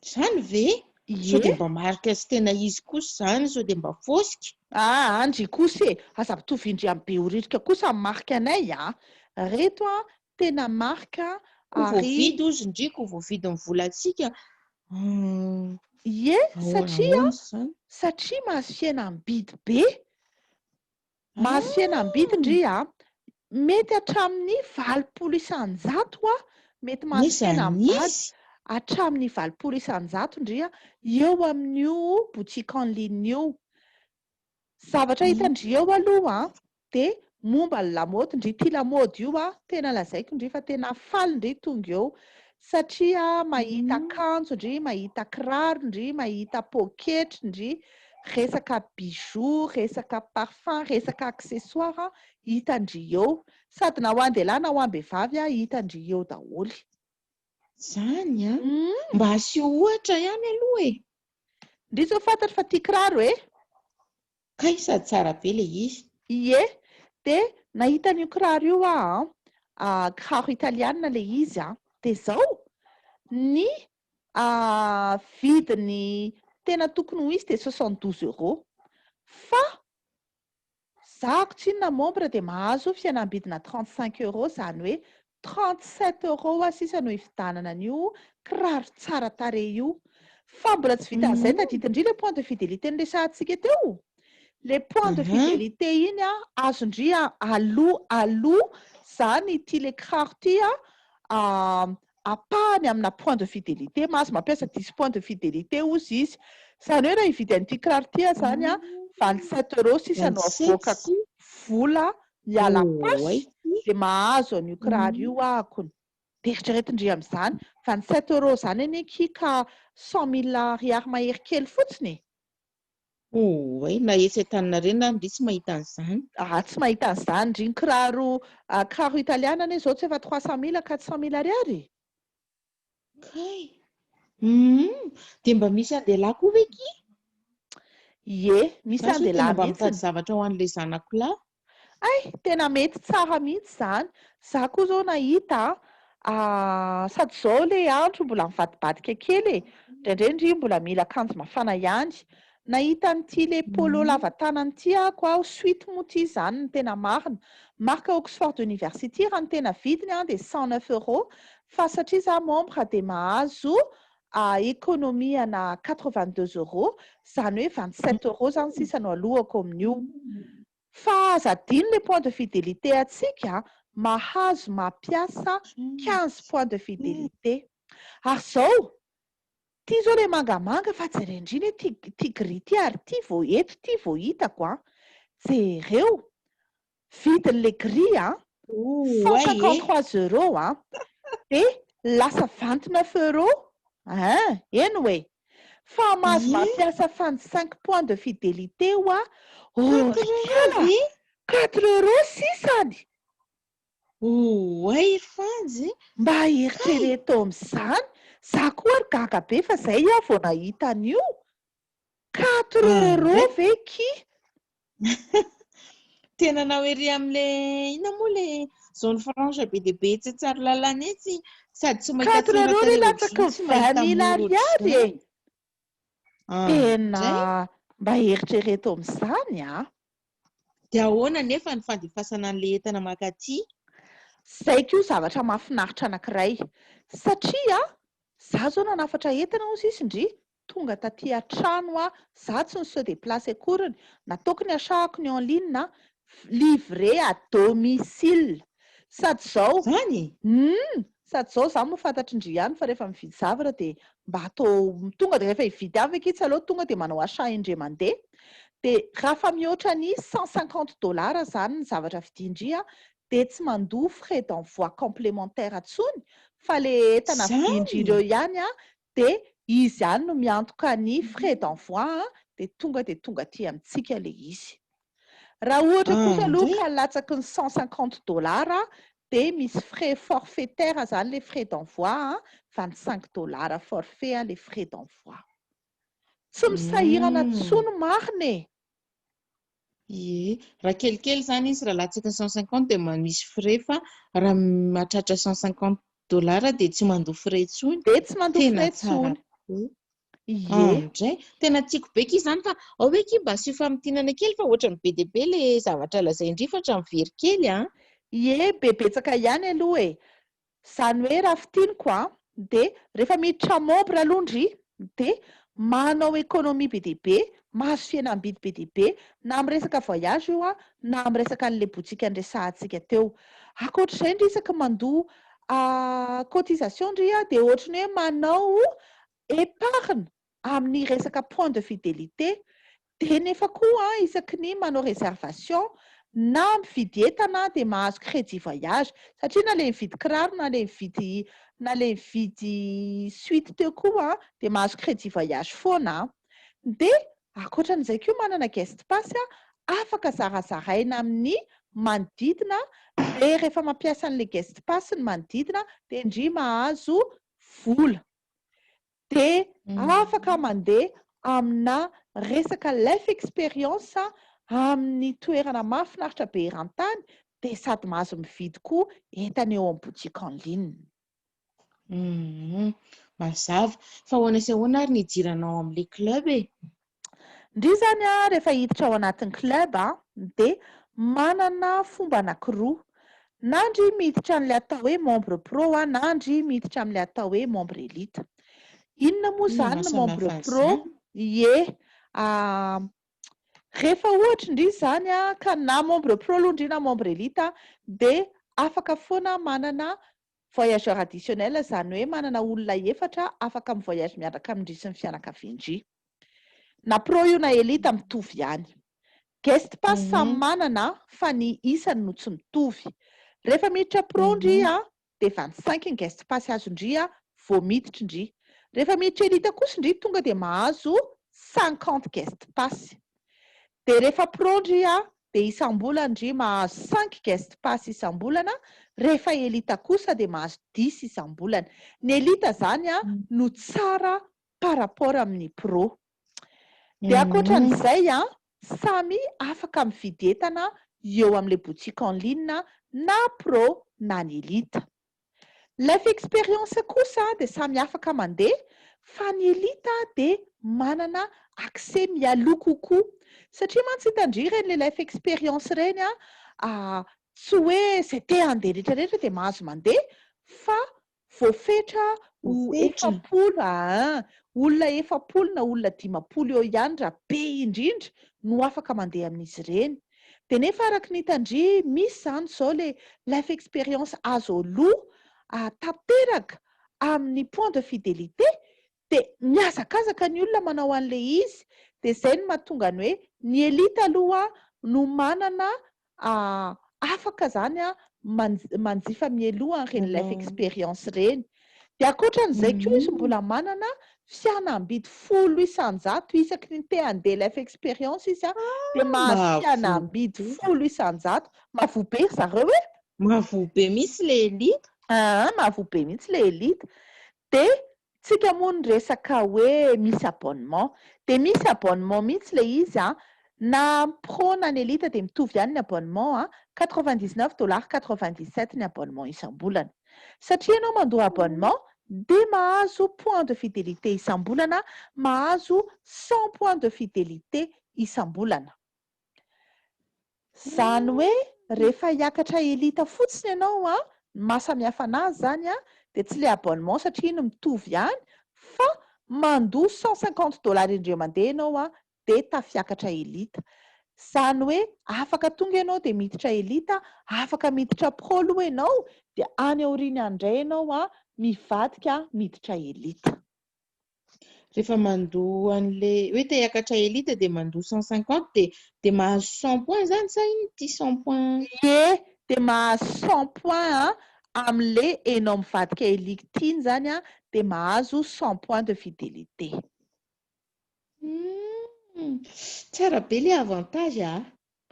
Zany ve? Sao dia mba marika sy tena izy kosa izany, sao dia mba fôsika? Ah, ndry kosa e! Aza mitovy indry amin'ny Behoririka kosa ny marika anay a! Reto an, tena marika Ko ary. voavidy ozy ndry, ko voavidy ny volantsika. Ie, Ahoana satria ahoana izany? satria mahazo fihenam-bidy be. Mahazo fihenam-bidy ndry a! Mety hatramin'ny 80% a! Mety mahazo N'iza fihenam-bady n'iza? hatramin'ny 80% ndry a! Eo amin'io boutique en ligne io. Zavatra hitan-dry eo aloha a, dia momba ny lamaody ndry, ity lamaody io a, tena lazaiko ndry fa tena faly ndry tonga eo satria mahita akanjo ndry, mahita kiraro ndry, mahita poketry ndry, resaka bijoux, resaka parfum, resaka accessoire hitan-dry eo. Sady na ho an-dehilahy na ho am-behivavy hitan-dry eo daholo. Zany an! Mba asio ohatra ihany aloha e! Ndry zao fantatro fa tia kiraro e! Kay sady tsara be le izy. Ie, dia nahita an'io kiraro io aho an, kiraro italiana le izy an, dia zao, ny vidiny tena tokony ho izy dia 72 euros, fa zahako tsinona membre dia mahazo fihenam-bidina 35 euros, izany hoe 37 euros hoa sisa no hividanana an'io kiraro tsara tarehy io. Fa mbola tsy vitan'izay, tadidin-dry le point de fidélité noresahantsika teo? Le point de fidélité iny an, azon-dry aloa aloa izany ity le kiraro ity an, ampahany amina point de fidélité, mahazo mampiasa 10 points de fidélité hozy izy. Izany hoe raha hividy an'ity kiraro ity aho izany an, 27 euros sisa no avoakako vola miala paosy dia mahazo an'io kiraro io ahako. Dia eritreretin-dry amin'izany, 27 euros izany anie akia ka 100 000 ariary mahery kely fotsiny e! Oay, na etsy Antaninarenina ary ndry tsy mahita an'izany. Ah, tsy mahita an'izany ndry. Ny kiraro, kiraro italiana anie izao tsy efa 300 000, 400 000 ariary e! Kay. Humm, dia mba misy andehilahy koa ve ki? Ie, misy Za zao tena andehilahy mba mihitsy. mitady zavatra ho an'ilay zanako lahy. Hay, tena mety tsara mihitsy izany. Za koa izao nahita an, sady izao ilay andro mbola mivadibadika kely e, indraindray ndry mbola mila akanjo mafana ihany. Nahita an'ity ilay polo lava tanana ity ako aho, suite moa ity izany no tena marina. Marque Oxford University raha ny tena vidiny an dia 109 euros, fa satria za membre dia mahazo économie ana 82 euros, izany hoe 27 euros izany sisa no alohako amin'io. Fa aza adino le point de fidélité antsika, mahazo mampiasa 15 points de fidélité. Ary izao, ity izao le mangamanga fa jerendrina ity ity gris ity ary ity vao eto ity vao hitako an. Jereo, vidin'le gris an, 153 euros an, dia lasa 29 euros hein, eny oe. Fa mahazo mampiasa 25 points de fidélité hoa, oh ry kala, 4 euros sisany. Oay ry Fanjy! Mba eritrereto amin'izany, za koa ary gaga be fa zay aho vao nahita an'io. 4 euros ve ki? Tena anao ery amin'ilay inona moa ilay zone franche be dia be etsy Tsaralalàna etsy, sady tsy mahita 4 tsara euros re tarehy latsaky ohatr'izany, tsy mahita 20 000 mora ariary e! ohatr'izany. Ah, Tena indray? mba eritrereto amin'izany an! Dia ahoana anefa ny fandefasana an'ilay entana mankaty? Izay koa zavatra mahafinaritra anankiray satria za zao nanafatra entana hozy izy ndry. Tonga taty an-trano aho, za tsy ni-se déplacer akoriny, nataoko ny achat-ko ny en ligne, livré à domicile. Sady zao, Zany? Humm! Sady zao za moa fantatry ndry ihany fa rehefa mividy zavatra dia mba atao tonga dia rehefa hividy avy akia tsy aleo tonga dia manao achat indray mandeha. Dia raha fa mihoatra ny 150 dollars zany ny zavatra vidian-dry dia tsy mandoa frais d'envoi complémentaire tsony fa le entana vidian-dry Zany? ireo ihany dia izy ihany no miantoka ny frais d'envoi dia tonga dia tonga aty amintsika le izy. Raha ohatra kosa aloha Andray. ka latsaky ny 150 dollars dia misy frais forfaitaire zany le frais d'envoi, 25 dollars forfait le frais d'envoi. Tsy misahirana tsony marina e. Ie, raha kelikely zany izy, raha latsaky ny 150 dia misy frais, fa raha mahatratra 150 dollars dia tsy mandoa frais intsony. Dia tsy mandoa Tena frais tsara tsony. be. Ie. Andray, tena tiako be ki izany, fa ao hoe ki mba asio famintinana kely fa ohatran'ny be dia be le zavatra lazain-dry fa hatramin'ny very kely a. Ie, be betsaka ihany aloha e. Zany hoe raha fintiniko dia rehefa miditra membre aloha ndry dia manao économie be dia be, mahazo fihenam-bidy be dia be, na amin'ny resaka voyage io na amin'ny resaka an'le boutique andresahantsika teo. Ankoatr'izay ndry, isaky mandoa cotisation ndry dia ohatran'ny hoe manao épargne amin'ny resaka point de fidélité. Dia nefa koa isaky ny manao réservation na mividy entana dia mahazo crédit voyage, satria na le mividy kiraro na le mividy suite teo koa dia mahazo crédit voyage foana. Dia ankoatran'izay koa manana guest pass afaka zarazaraina amin'ny manodidina, dia rehefa mampiasa an'le guest pass ny manodidina dia ndry mahazo vola, dia afaka mandeha amina resaka life experience amin'ny toerana mahafinaritra be eran-tany, dia sady mahazo mividy koa entana eo amin'ny boutique en ligne. Mazava. Fa ahoana sy ahoana ary ny hidiranao amin'le club e? Ndry zany rehefa hiditra ao anatin'ny club dia manana fomba anankiroa: na ndry miditra amin'ilay atao hoe membre pro na ndry miditra amin'ilay atao hoe membre élite. Inona moa Inona zany ny membre mahasamihafa pro? an'izany? Ie, rehefa ohatra ndry zany ka na membre pro aloha ndry na membre élite dia afaka foana manana voyageur additionnel, zany hoe manana olona efatra afaka mivoyage miaraka amindry sy ny fianakaviandry. Na pro io na élite, mitovy ihany. Guest pass samy manana fa ny isany no tsy mitovy. Rehefa miditra pro ndry dia 25 ny guest pass azondry vao miditra ndry. Rehefa miditra élite kosa ndry tonga dia mahazo 50 guest pass. Dia rehefa pro ndry dia isam-bolana ndry mahazo 5 guest pass isam-bolana, rehefa élite kosa dia mahazo 10 isam-bolana. Ny élite zany no tsara par rapport amin'ny pro. Dia ankoatran'izay samy afaka mividy entana eo amin'ilay boutique en ligne, na pro na ny élite. Life experience kosa dia samy afaka mandeha, fa ny élite dia manana accès mialoha kokoa, satria mantsy hitandry ireny le life experience ireny tsy hoe zay te handeha rehetrarehetra dia mahazo mandeha, fa voafetra ho Voafetra. 40 olona, 40 na olona 50 eo ihany raha be indrindra no afaka mandeha amin'izy ireny. Dia nefa araka ny hitandry misy zany zao le life experience azo aloha tanteraka amin'ny point de fidélité, dia mihazakazaka ny olona manao an'le izy. Dia izay no mahatonga ny hoe ny élite aloha no manana afaka zany manjifa mialoha an'ireny life experience ireny. Dia ankoatran'izay koa izy mbola manana fihenam-bidy 10% isaky ny te handeha life experience izy dia mahazo fihenam-bidy 10%. Mahavoa be ry zareo e. Mahavoa be mihitsy le élite. Ah, mahavoa be mihitsy le élite. Dia tsika moa ny resaka hoe misy abonnement, dia misy abonnement mihitsy le izy na pro na ny élite dia mitovy ihany ny abonnement 99 dollars 97 ny abonnement isam-bolana. Satria ianao mandoa abonnement dia mahazo point de fidélité isam-bolana, mahazo 100 point de fidélité isam-bolana. Zany hoe rehefa hiakatra élite fotsiny ianao ny mahasamihafa anazy zany dia tsy le abonnement satria iny mitovy ihany fa Mandoa 150 dollars indray mandeha ianao de tafiakatra élite. Zany hoe afaka tonga ianao de miditra élite, afaka miditra pro aloha ianao, de any aoriany andray ianao mivadika miditra élite. Rehefa mandoa an'le hoe te hiakatra élite de mandoa 150 de mahazo 100 points zany sa iny ty 100 points? Ye, de mahazo 100 points am'le enao mivadika élite iny zany de mahazo 100 points de fidélité. Tsara be le avantage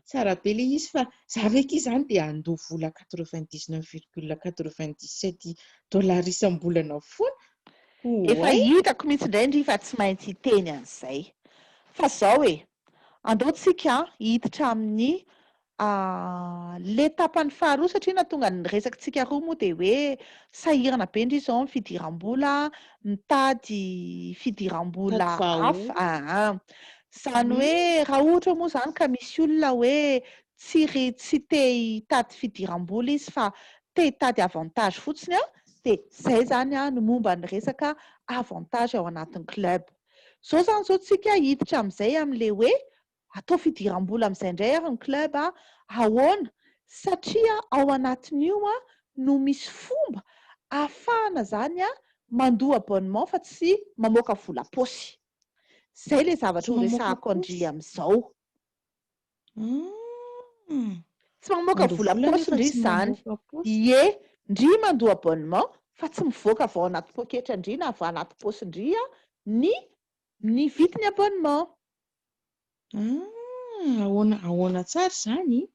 tsara be le izy, fa za veky zany de andoa vola 99,97 dollars isam-bolana foana. Efa hitako mihitsy indray ndry fa tsy maintsy hiteny an'izay. Fa zao e, andao tsika hiditra amin'ny le tapany faharoa, satria natonga ny resaky tsika roa moa de hoe sahirana be ndry zao ny fidiram-bola, mitady fidiram-bola hafa. Aa, zany hoe raha ohatra moa zany ka misy olona hoe tsy ry tsy te hitady fidiram-bola izy fa te hitady avantage fotsiny de zay zany no momba ny resaka avantage ao anatin'ny club. Zao zany zao tsika hiditra am'izay am'le hoe atao fidiram-bola am'izay indray ary ny club ahoana, satria ao anatin'io no misy fomba ahafahana zany mandoa abonnement fa tsy mamoaka vola posy. Zay le zavatra ho resahako andry am'izao. Tsy mamoaka vola posy ndry zany. Ie, ndry mandoa abonnement fa tsy mivoaka avao anaty poketra ndry na avao anaty posy ndry ny vidiny abonnement. Ahoana ahoana tsara zany?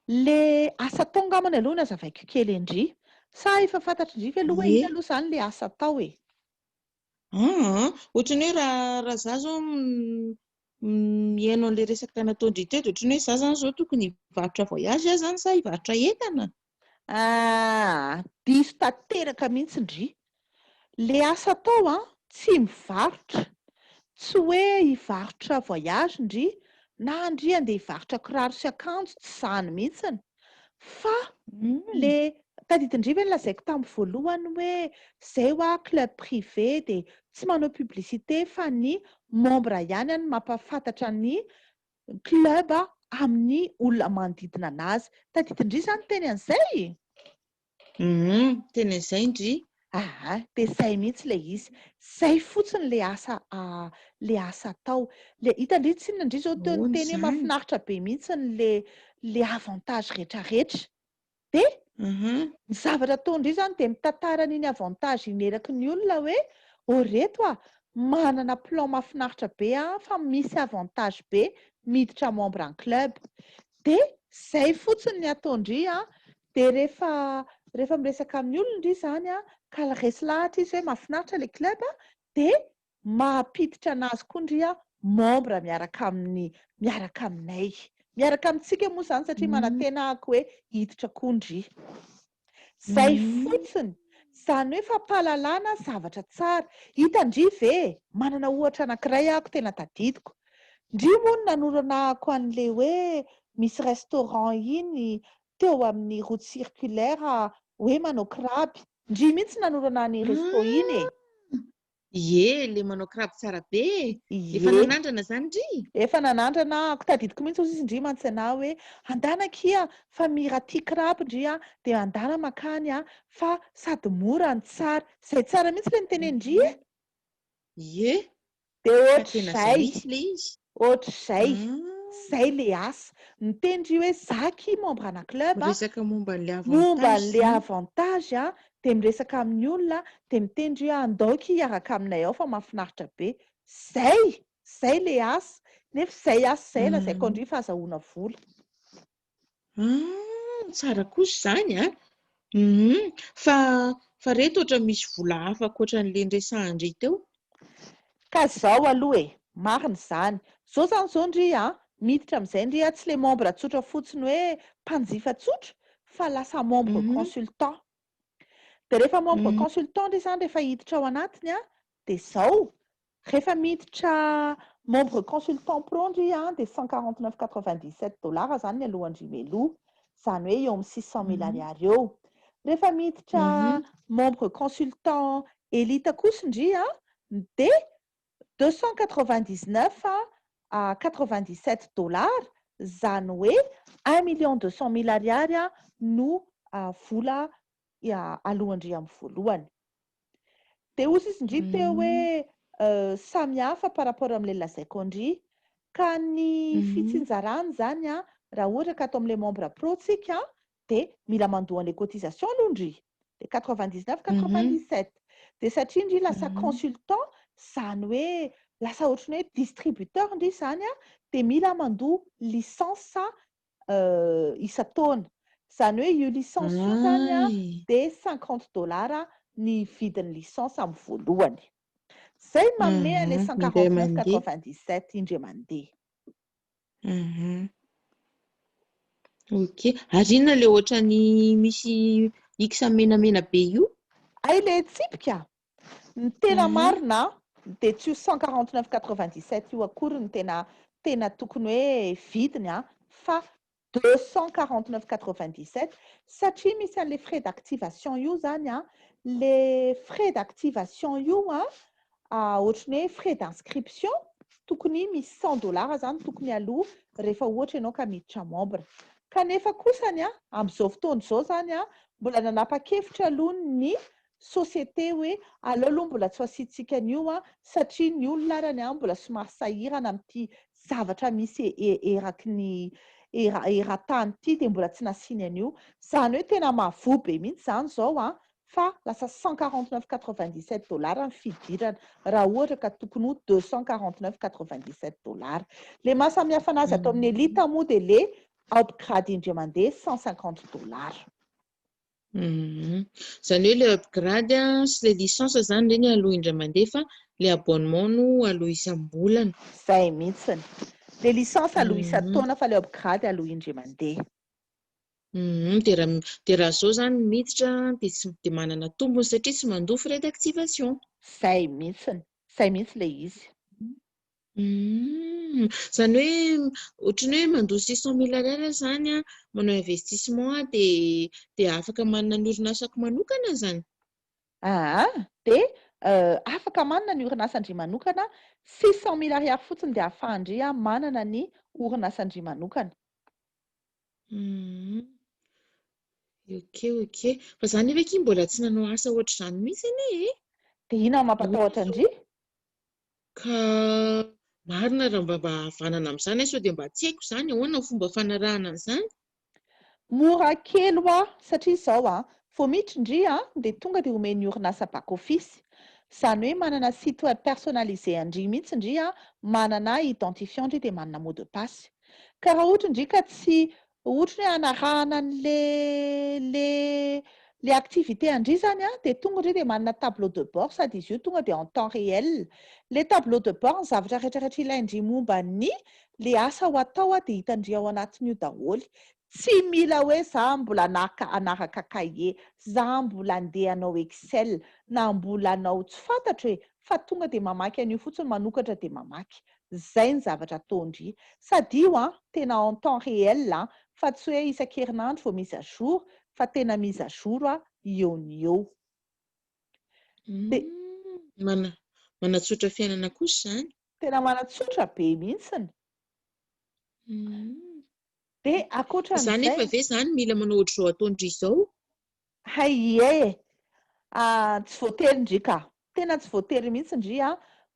Le asa atao ngamany aloha ny azavaiko kely indry, sa efa fantatry ndry ve aloha hoe ina aloha zany le asa atao e? Aa, ohatrany hoe raha za zao mihaino an'le resaka nataondry teo de ohatrany hoe za zany zao tokony hivarotra voyage aho zany sa hivarotra entana? Ah, diso tanteraka mihitsy ndry. Le asa atao tsy mivarotra, tsy hoe hivarotra voyage ndry na ndry andeha hivarotra kiraro sy akanjo, tsy zany mihitsiny. Fa le tadidindry ve ny lazaiko tamin'ny voalohany hoe zay hoa club privé de tsy manao publicité fa ny membre ihany any mampahafantatra ny club amin'ny olona manodidina anazy? Tadidindry zany teny an'izay? Teny an'izay ndry. Aa, de zay mihitsy le izy, zay fotsiny le asa le asa atao. Le hitandry tsinona ndry zao teo ny Ahoana teny hoe zany? Mahafinaritra be mihitsy ny le avantage rehetrarehetra. De ny zavatra ataondry zany de mitantara an'iny avantage iny eraky ny olona hoe o reto manana plan mahafinaritra be fa misy avantage be miditra membre en club. De zay fotsiny ny ataondry de rehefa miresaka amin'ny olona ndry zany ka resy lahatra izy hoe mahafinaritra le club de mampiditra anazy koa ndry membre miaraka amin'ny miaraka aminay, miaraka amintsika moa zany, satria manantena ako hoe hiditra koa ndry. Zay fotsiny zany hoe fampahalalana zavatra tsara. Hitandry ve, manana ohatra anankiray ahako tena tadidiko ndry moa ny nanoranahako an'le hoe misy restaurant iny teo amin'ny route circulaire hoe manao crabe. Ndry mihitsy nanorana ny resto iny e. Ie, le manao crabe tsara be. Efa nanandrana zany ndry? Efa nanandrana ako, tadidiko mihitsy ozy izy ndry mantsy ana hoe andana kia fa mira tia crabe ndry de andana makany fa sady mora ny tsara. Zay tsara mihitsy le nitenendry e. De Fa tena zay ohatr'izay mihitsy le izy. Ohatr'izay zay le asa mitendry hoe zaky membre ana club Miresaka momba an'le momba avantage an'le zany. Avantage de miresaka amin'ny olona de mitendry hoe andaoky hiaraka aminay ao fa mahafinaritra be. Zay le asa, nefa zay asa zay lazaiko andry fa azahoana vola. Ah, tsara kosa zany a. Fa reto ohatra misy vola hafa ankoatran'le nresahandry teo? Ka zao aloha e, marina zany zao zany zao ndry miditra amin'izay ndry tsy le membre tsotra fotsiny hoe mpanjifa tsotra fa lasa membre consultant. De rehefa membre consultant ndry zany, rehefa hiditra ao anatiny de zao rehefa miditra membre consultant pro ndry de 149,97 dollars zany ny alohandry meloa, zany hoe eo amin'ny 600 000 ariary eo. Rehefa miditra membre consultant élite kosa ndry. Dia 299 à 97 dollars, izany hoe 1 200 000 ariary no vola alohan-dry amin'ny voalohany. Dia ozy izy indri teo hoe samy hafa par rapport amin'ilay lazaiko andry. Ka ny fitsinjarany zany raha ohatra ka atao amin'ilay membre pro tsika, dia mila mandoa an'ilay cotisation aloha ndry, dia 99,97. Dia satria ndry lasa consultant, zany hoe lasa ohatrany hoe distributeur ndry zany dia mila mandoa licence isa-taona. Zany hoe io licence io zany dia 50 dollars ny vidin'ny licence amin'ny voalohany. Zay manome an'ilay 149,97 indray mandeha. Ok. Ary inona le ohatrany misy X menamena be io? Ay, le tsipika. Ny tena marina dia tsy io 149,97 io akory ny tena tokony hoe vidiny fa 249,97, satria misy an'le frais d'activation io zany Le frais d'activation io ohatrany hoe frais d'inscription, tokony misy 100 dollars zany tokony aloha rehefa ohatra ianao ka miditra membre. Kanefa kosany amin'izao fotoana izao zany mbola nanapa-kevitra aloha ny société hoe aleo aloha mbola tsy ho asiantsika an'io satria ny olona arany mbola somary sahirana amin'ity zavatra misy eraky ny era eran-tany ity, dia mbola tsy nasiany an'io. Zany hoe tena mahavoa be mihitsy zany zao fa lasa 149,97 dollars ny fidirana raha ohatra ka tokony ho 249,97 dollars. Le mahasamihafa anazy atao amin'ny élite moa dia le upgrade indray mandeha 150 dollars. Zany hoe le upgrade sy le licence zany reny aloha indray mandeha, fa le abonnement no aloha isam-bolana. Zay mihitsiny. Le licence aloha isan-taona, fa le upgrade aloha indray mandeha. De raha zao zany miditra de tsy de manana tombony satria tsy mandoa frais d'activation. Zay mihitsiny. Zay mihitsy le izy. Zany hoe ohatrany hoe mandoa 600 000 ariary zany manao investissement de afaka manana ny orinasako manokana zany. Aa de afaka manana ny orinasan-dry manokana. 600 000 ariary fotsiny dia ahafahan-dry manana ny orinasan-dry manokana. Ok. Fa zany nefa akia mbola tsy nanao asa ohatr'izany mihitsy anie e. Dia inona mampatahotra andry? Ka marina raha mba havanana amin'izany aho sao dia mba tsy haiko izany ahoana ny fomba fanarahana an'izany? Mora kely ho aho satria izao vao miditra indry dia tonga dia omen'ny orinasa back office. Izany hoe manana site web personnalisé andry mihitsy indry manana identifiant ndry, dia manana mot de passe. Ka raha ohatra indry ka tsy ohatra hoe anarahana an'le le activité andry zany dia tonga indry dia manana tableau de bord, sady izy io tonga dia en temps réel. Le tableau de bord, ny zavatra rehetrarehetra ilaindry momba ny le asa ho atao dia hitandry ao anatin'io daholo. Tsy mila hoe za mbola anaka anaraka cahier, za mbola andeha hanao Excel na mbola hanao tsy fantatro e, fa tonga dia mamaky an'io fotsiny, manokatra dia mamaky. Zay ny zavatra ataondry. Sady io tena en temps réel fa tsy hoe isan-kerinandro vao mise à jour, fa tena mise à jour eo ny eo. Mana manatsotra fiainana kosa izany. Tena manatsotra be mihitsiny. Dia ankoatran'izay. Zany efa ve zany mila manao ohatr'izao ataondry izao? Hay e! Tsy voatery ndry ka. Tena tsy voatery mihitsy ndry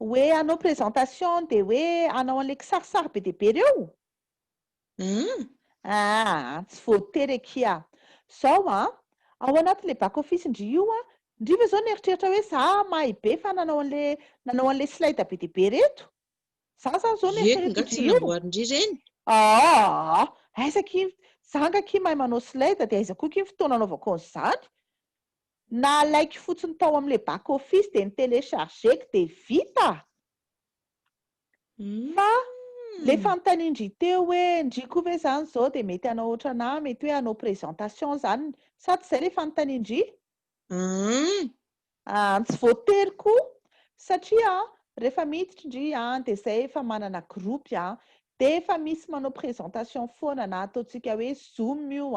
hoe hanao présentation dia hoe hanao an'ilay kisarisary be dia be ireo. Ah, tsy voatery akia. Zao ao anatin'ilay back office ndry io ndry ve zao nieritreritra hoe za mahay be fa nanao an'ilay slide be dia be reto? Za zany zao Ieko nga tsy io. namboarindry ireny? Ah, aiza ki za nga ki mahay manao slide, dia aiza koa ki ny fotoana anaovako an'izany? Nalaiko fotsiny tao amin'ilay back office dia ni-téléchargeko dia vita. Fa le fanontanian-dry teo hoe ndry koa ve zany zao dia mety hanao ohatranahy, mety hoe hanao présentation zany, sa tsy izay le fanontanian-dry? Ah, tsy voatery koa satria rehefa miditra indry dia zay efa manana groupe dia efa misy manao présentation foana, na ataontsika hoe Zoom io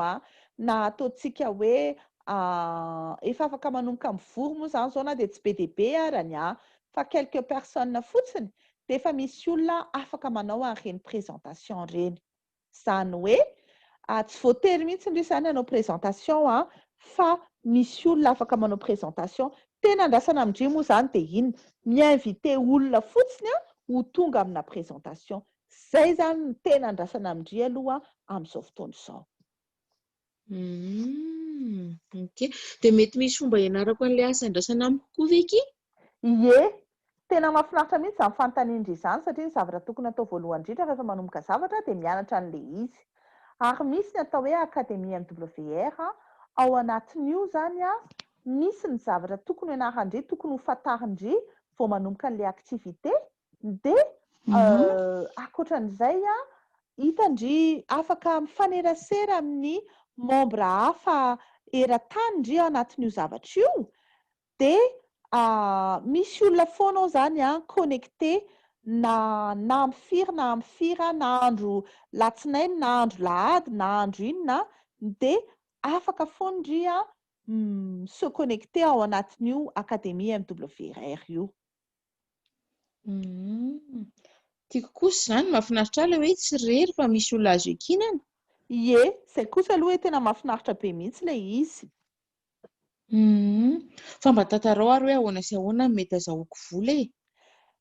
na ataontsika hoe Efa afaka manomboka mivory moa izany izao na dia tsy be dia be arany an, fa quelques personnes fotsiny dia efa misy olona afaka manao an'ireny présentation ireny. Izany hoe tsy voatery mihitsy ndry izany hanao présentation an, fa misy olona afaka manao présentation. Tena andrasana amin-dry moa izany dia inona? Mi-inviter olona fotsiny an ho tonga amina présentation. Izay izany no tena andrasana amin-dry aloha amin'izao fotoana izao. Humm ok. Dia mety misy fomba hianarako an'ilay asa andrasana amiko koa ve ki? Ie. Tena mahafinaritra mihitsy izany fanontanian-dry izany satria ny zavatra tokony atao voalohany indrindra rehefa manomboka zavatra dia mianatra an'ilay izy. Ary misy ny atao hoe Académie MWR, ao anatin'io izany misy ny zavatra tokony hianaran-dry, tokony ho fantarin-dry vao manomboka an'ilay activité Dia ankoatran'izay, hitan-dry afaka mifanerasera amin'ny membre hafa eran-tany ndry ao anatin'io zavatra io, dia misy olona foana ao izany an, connecté na na amin'ny firy na amin'ny firy, na andro latsinainy na andro lahady na andro inona, dia afaka foana ndry an mi-se connecter ao anatin'io Académie MWR io. Tiako kosa izany, mahafinaritra ahy ilay hoe tsy irery fa misy olona azo iankinana. Ie, izay kosa aloha hoe tena mahafinaritra be mihitsy ilay izy. Fa mba tantarao ary hoe ahoana sy ahoana no mety azahoako vola e?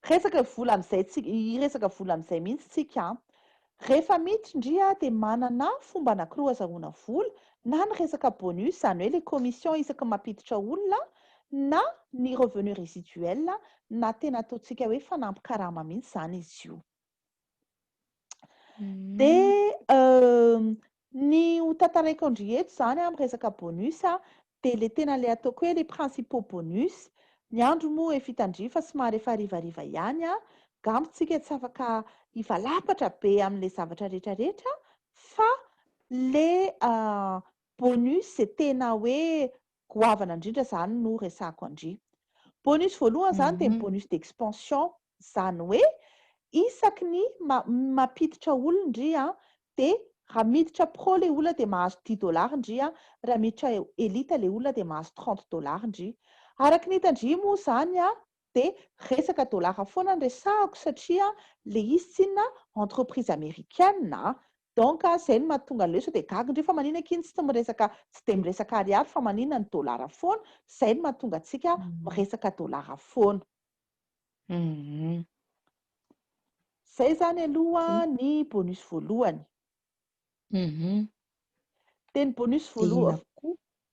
Resaka vola amin'izay tsika, hiresaka vola amin'izay mihitsy tsika an. Rehefa miditra ndry dia manana fomba anankiroa azahoana vola, na ny resaka bonus, izany hoe ilay commission isaky ny mampiditra olona, na ny revenu résiduel, na tena ataontsika hoe fanampin-karama mihitsy izany izy io. Dia ny ho tantaraiko an-dry eto izany amin'ny resaka bonus dia ilay tena ilay ataoko hoe les principaux bonus. Ny andro moa efa hitan-dry fa somary efa harivariva ihany, gamba tsika tsy afaka hivalapatra be amin'ilay zavatra rehetra rehetra fa le bonus izay tena hoe goavana indrindra izany no resahako an-dry. Bonus voalohany izany dia ny bonus d'expansion, izany hoe isaky ny mampiditra olona ndry dia raha miditra pro ilay olona dia mahazo dix dollars ndry raha miditra elite ilay olona dia mahazo trente dollars ndry. Araka ny hitan-dry moa izany dia resaka dollars foana no resahako satria ilay izy tsinona entreprise americaine a! Donc zay no mahatonga an'ilay hoe sao dia gaga ndry fa maninona akia no tsy miresaka tsy dia miresaka ariary fa maninona ny dollars foana, zay no mahatonga antsika miresaka dollars foana. Zay zany aloha ny bonus voalohany. Dia ny bonus voalohany.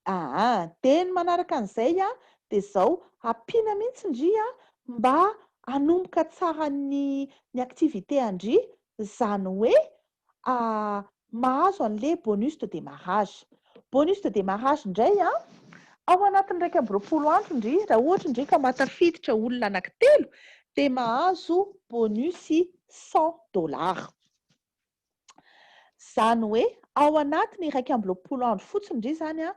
Aa, dia ny manaraka an'izay dia izao, ampiana mihitsy ndry mba hanomboka tsara ny ny activité an-dry, izany hoe mahazo an'ilay bonus de démarrage. Bonus de démarrage indray an, ao anatin'ny 21 andro ndry, raha ohatra ndry ka mahatafiditra olona anankitelo dia mahazo bonus cent dollars. Izany hoe ao anatin'ny 21 andro fotsiny ndry izany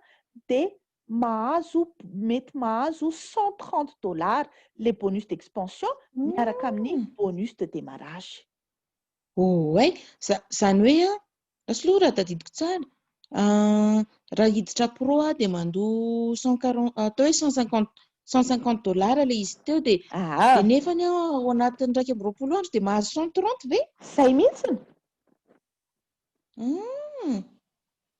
dia mahazo, mety mahazo 130 dollars le bonus d'expansion miaraka amin'ny bonus de démarrage. Oay! Izany hoe an, lasa aloha raha tadidiko tsara, raha hiditra pro aho dia mandoa cent quarante, atao hoe cent cinquante, 150 dollars ilay izy teo dia dia nefany aho ao anatin'ny 21 andro dia mahazo 130 ve? Izay mihitsiny.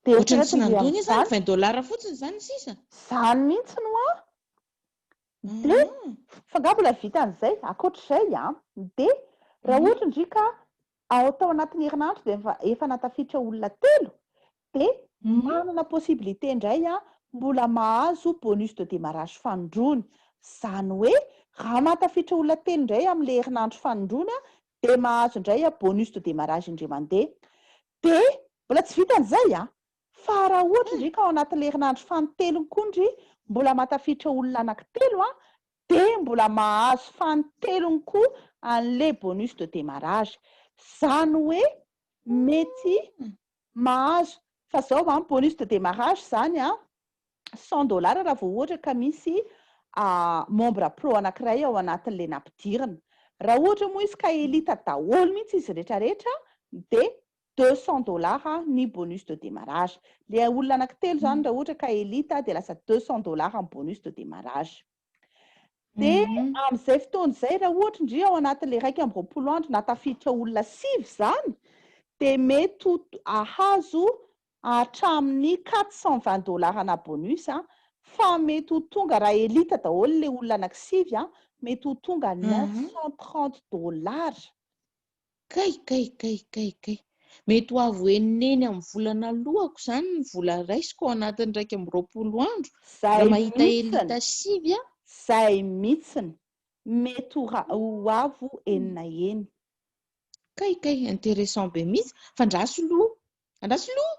Dia Ohatran'ny tsy nandoa anie izany, 20 dollars fotsiny izany sisa. Izany mihitsiny hoa. Dia fa angaha mbola vitan'izay, ankoatr'izay an, dia raha ohatra ndry ka ao tao anatin'ny herinandro dia efa efa nahatafiditra olona telo dia manana possibilité indray an mbola mahazo bonus de démarrage fanindroany, izany hoe raha mahatafiditra olona telo indray amin'ilay herinandro fanindroany an dia mahazo indray an bonus de démarrage indray mandeha, dia mbola tsy vitan'izay an, fa raha ohatra ndry ka ao anatin'ilay herinandro fanintelony koa ndry mbola mahatafiditra olona anankitelo an dia mbola mahazo fanintelony koa an'le bonus de démarrage. Zany hoe mety mahazo, fa zao an, bonus de démarrage zany an, cent dollars raha vao ohatra ka misy membre pro anankiray ao anatin'le nampidirina. Raha ohatra moa izy ka elite daholo mihitsy izy rehetra rehetra dia. 200 dollars ny bonus de démarrage. Le olona anankitelo zany, raha ohatra ka élite, de lasa 200 dollars ny bonus de démarrage. De am'izay fotoana zay, raha ohatra ndry ao anatin'le 21 andro na tafiditra olona sivy zany, de mety ahazo hatramin'ny 420 dollars na bonus a, fa mety ho tonga, raha élite daholo le olona anankisivy a, mety ho tonga 930 dollars. Kay kay kay kay kay, mety ho avo enineny amin'ny volana alohako zany ny vola raisiko ao anatin'ny 21 andro zay raha mahita mihitsiny. Élite sivy a. Zay mihitsiny, mety ho avo enina eny. Kay kay, intéressant be mihitsy, fa andraso loha, andraso loha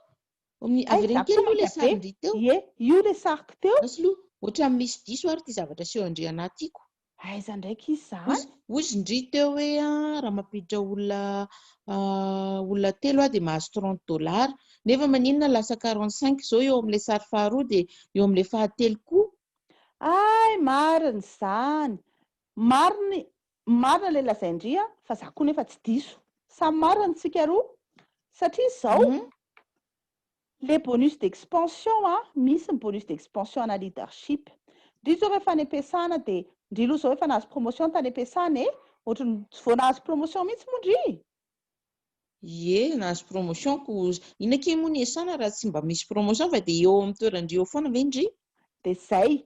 amin'ny Ay, avereny za kely koa aloha le maika be. sarindry teo. Ie, io le sariko teo. Andraso loha, ohatra misy diso ary ty zavatra seho andry anatiko. Aiza ndraiky izy zany? Ozy ndry teo hoe a, raha mampiditra olona olona telo a, de mahazo 30 dollars, nefa maninona lasa 45 zao eo amin'le sary faharoa, de eo amin'le fahatelo koa? Ay, mariny zany, mariny, marina le lazaindria, fa za koa nefa tsy diso, samy mariny tsika roa, satria zao le bonus d'expansion a, misy ny bonus d'expansion ana leadership. Ndry zao rehefa any am-piasana, de ndry aloha zao efa nahazo promotion tany am-piasana e, ohatrany tsy vao nahazo promotion mihitsy moa ndry. Ie, nahazo promotion ko. Inona ke moa ny esana raha tsy mba misy promotion, fa de eo amin'ny toerandry eo foana ve ndry? De zay,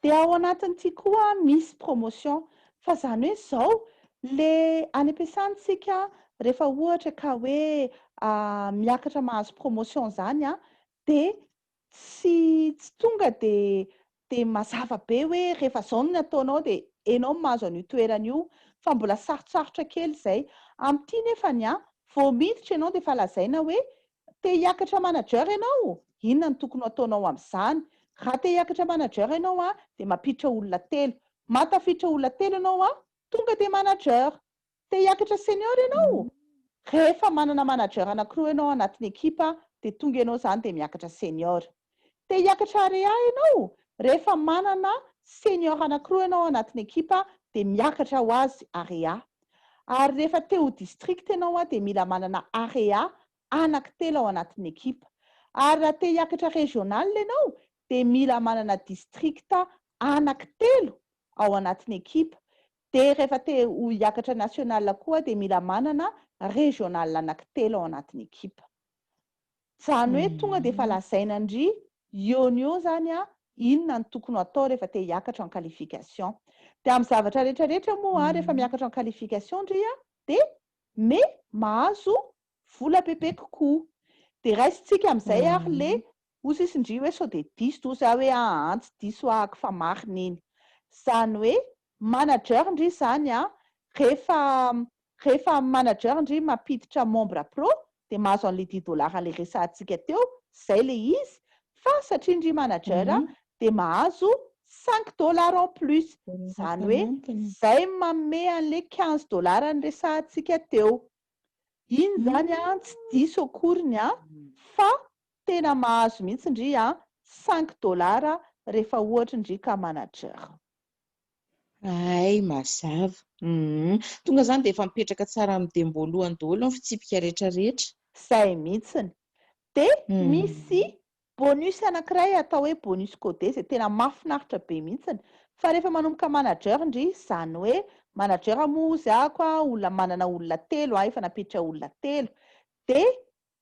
de ao anatin'ity koa misy promotion, fa zany hoe zao le any am-piasantsika, rehefa ohatra ka hoe miakatra mahazo promotion zany a, de tsy tonga de mazava be hoe rehefa zao no nataonao de enao mahazo an'io toerana io, fa mbola sarotsarotra kely zay. Am'ity nefany a, vao miditra ianao de efa lazaina hoe te hiakatra manager ianao, inona no tokony ho ataonao am'izany? Raha te hiakatra manager ianao a, de mampiditra olona telo, mahatafiditra olona telo ianao a, tonga de manager. Te hiakatra senior ianao, rehefa manana manager anankiroa ianao anatin'ny ekipa, de tonga ianao zany de miakatra senior. Te hiakatra area ianao, rehefa manana senior anankiroa ianao anatin'ny ekipa, de miakatra ho azy area. Ary rehefa te ho district ianao a, de mila manana area anankitelo ao anatin'ny ekipa. Ary raha te hiakatra régional ianao, de mila manana district anankitelo ao anatin'ny ekipa. De rehefa te ho hiakatra national koa, de mila manana régional anankitelo ao anatin'ny ekipa. Zany hoe tonga de efa lazaina ndry eo ny eo zany a, inona ny tokony atao rehefa te hiakatra en qualification. De amin'ny zavatra rehetrarehetra moa a, rehefa miakatra en qualification ndry a, de me mahazo vola bebe kokoa. De raisitsika amin'izay ary le ozy izy ndry hoe sao de diso to za hoe aa, tsy diso ahako fa marina iny. Zany hoe manager ndry zany a, rehefa manager ndry mampiditra membre pro, de mahazo an'le 10 dollars le resahantsika teo zay le izy, fa satria ndry manager de mahazo 5 dollars en plus, zany hoe zay manome an'le 15 dollars ny resahantsika teo iny zany a. Tsy diso akoriny a, fa tena mahazo mihitsy ndry a 5 dollars rehefa ohatra ndry ka manager. Ay, mazava. Tonga zany de efa mipetraka tsara amin'ny demboalohany daholo ny fitsipika rehetrarehetra. Zay mihitsiny. De misy bonus anankiray atao hoe bonus codé, zay tena mahafinaritra be mihitsiny, fa rehefa manomboka manager ndry, zany hoe manager moa izy ako a, olona manana olona telo a, efa nampiditra olona telo, de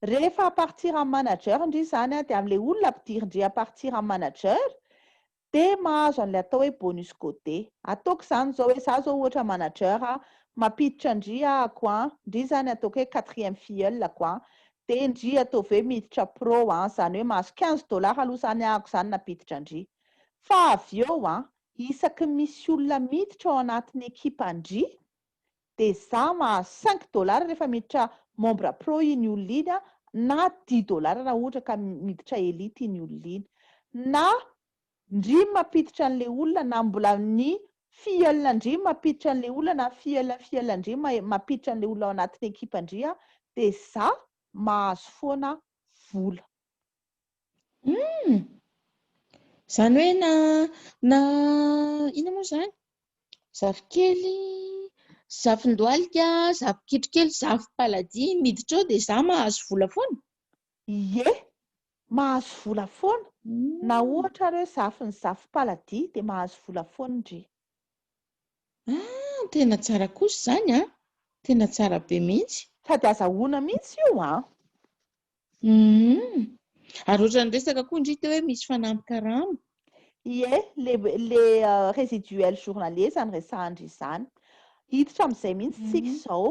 rehefa à partir amin'ny manager ndry zany a, de am'le olona ampidirindry à partir amin'ny manager, de mahazo an'le atao hoe bonus codé. Ataoko zany zao hoe za zao ohatra manager a, mampiditra ndry ahako a, ndry zany ataoko hoe quatrième filleul ko a, de ndry ataovy hoe miditra pro a, zany hoe mahazo 15 dollars aloha zany ahako zany nampiditra ndry. Fa avy eo a, isaky misy olona miditra ao anatin'ny ekipa ndry, de za mahazo 5 dollars rehefa miditra membre pro iny olona iny a, na 10 dollars raha ohatra ka miditra élite iny olona iny, na ndry mampiditra an'le olona, na mbola ny filleul ndry mampiditra an'le olona, na filleul ndry mampiditra an'le olona ao anatin'ny ekipa ndry a, de za mahazo foana vola. Zany hoe na ina moa zany zafikely. Zafindohalika, zafikitrokely, zafipaladia miditra ao dia za mahazo vola foana? Ie, mahazo vola foana. Na ohatra ary hoe zafin'ny zafipaladia dia mahazo vola foana ndry. Ah, tena tsara kosa izany an! Tena tsara be mihitsy. Sady azahoana mihitsy io an! Humm. Ary ohatran'ny resaka koa ndry teo hoe misy fanampin-karama. Ie, le le résiduel journalier izany resahan-dry izany. Hiditra amin'izay mihitsy tsika izao.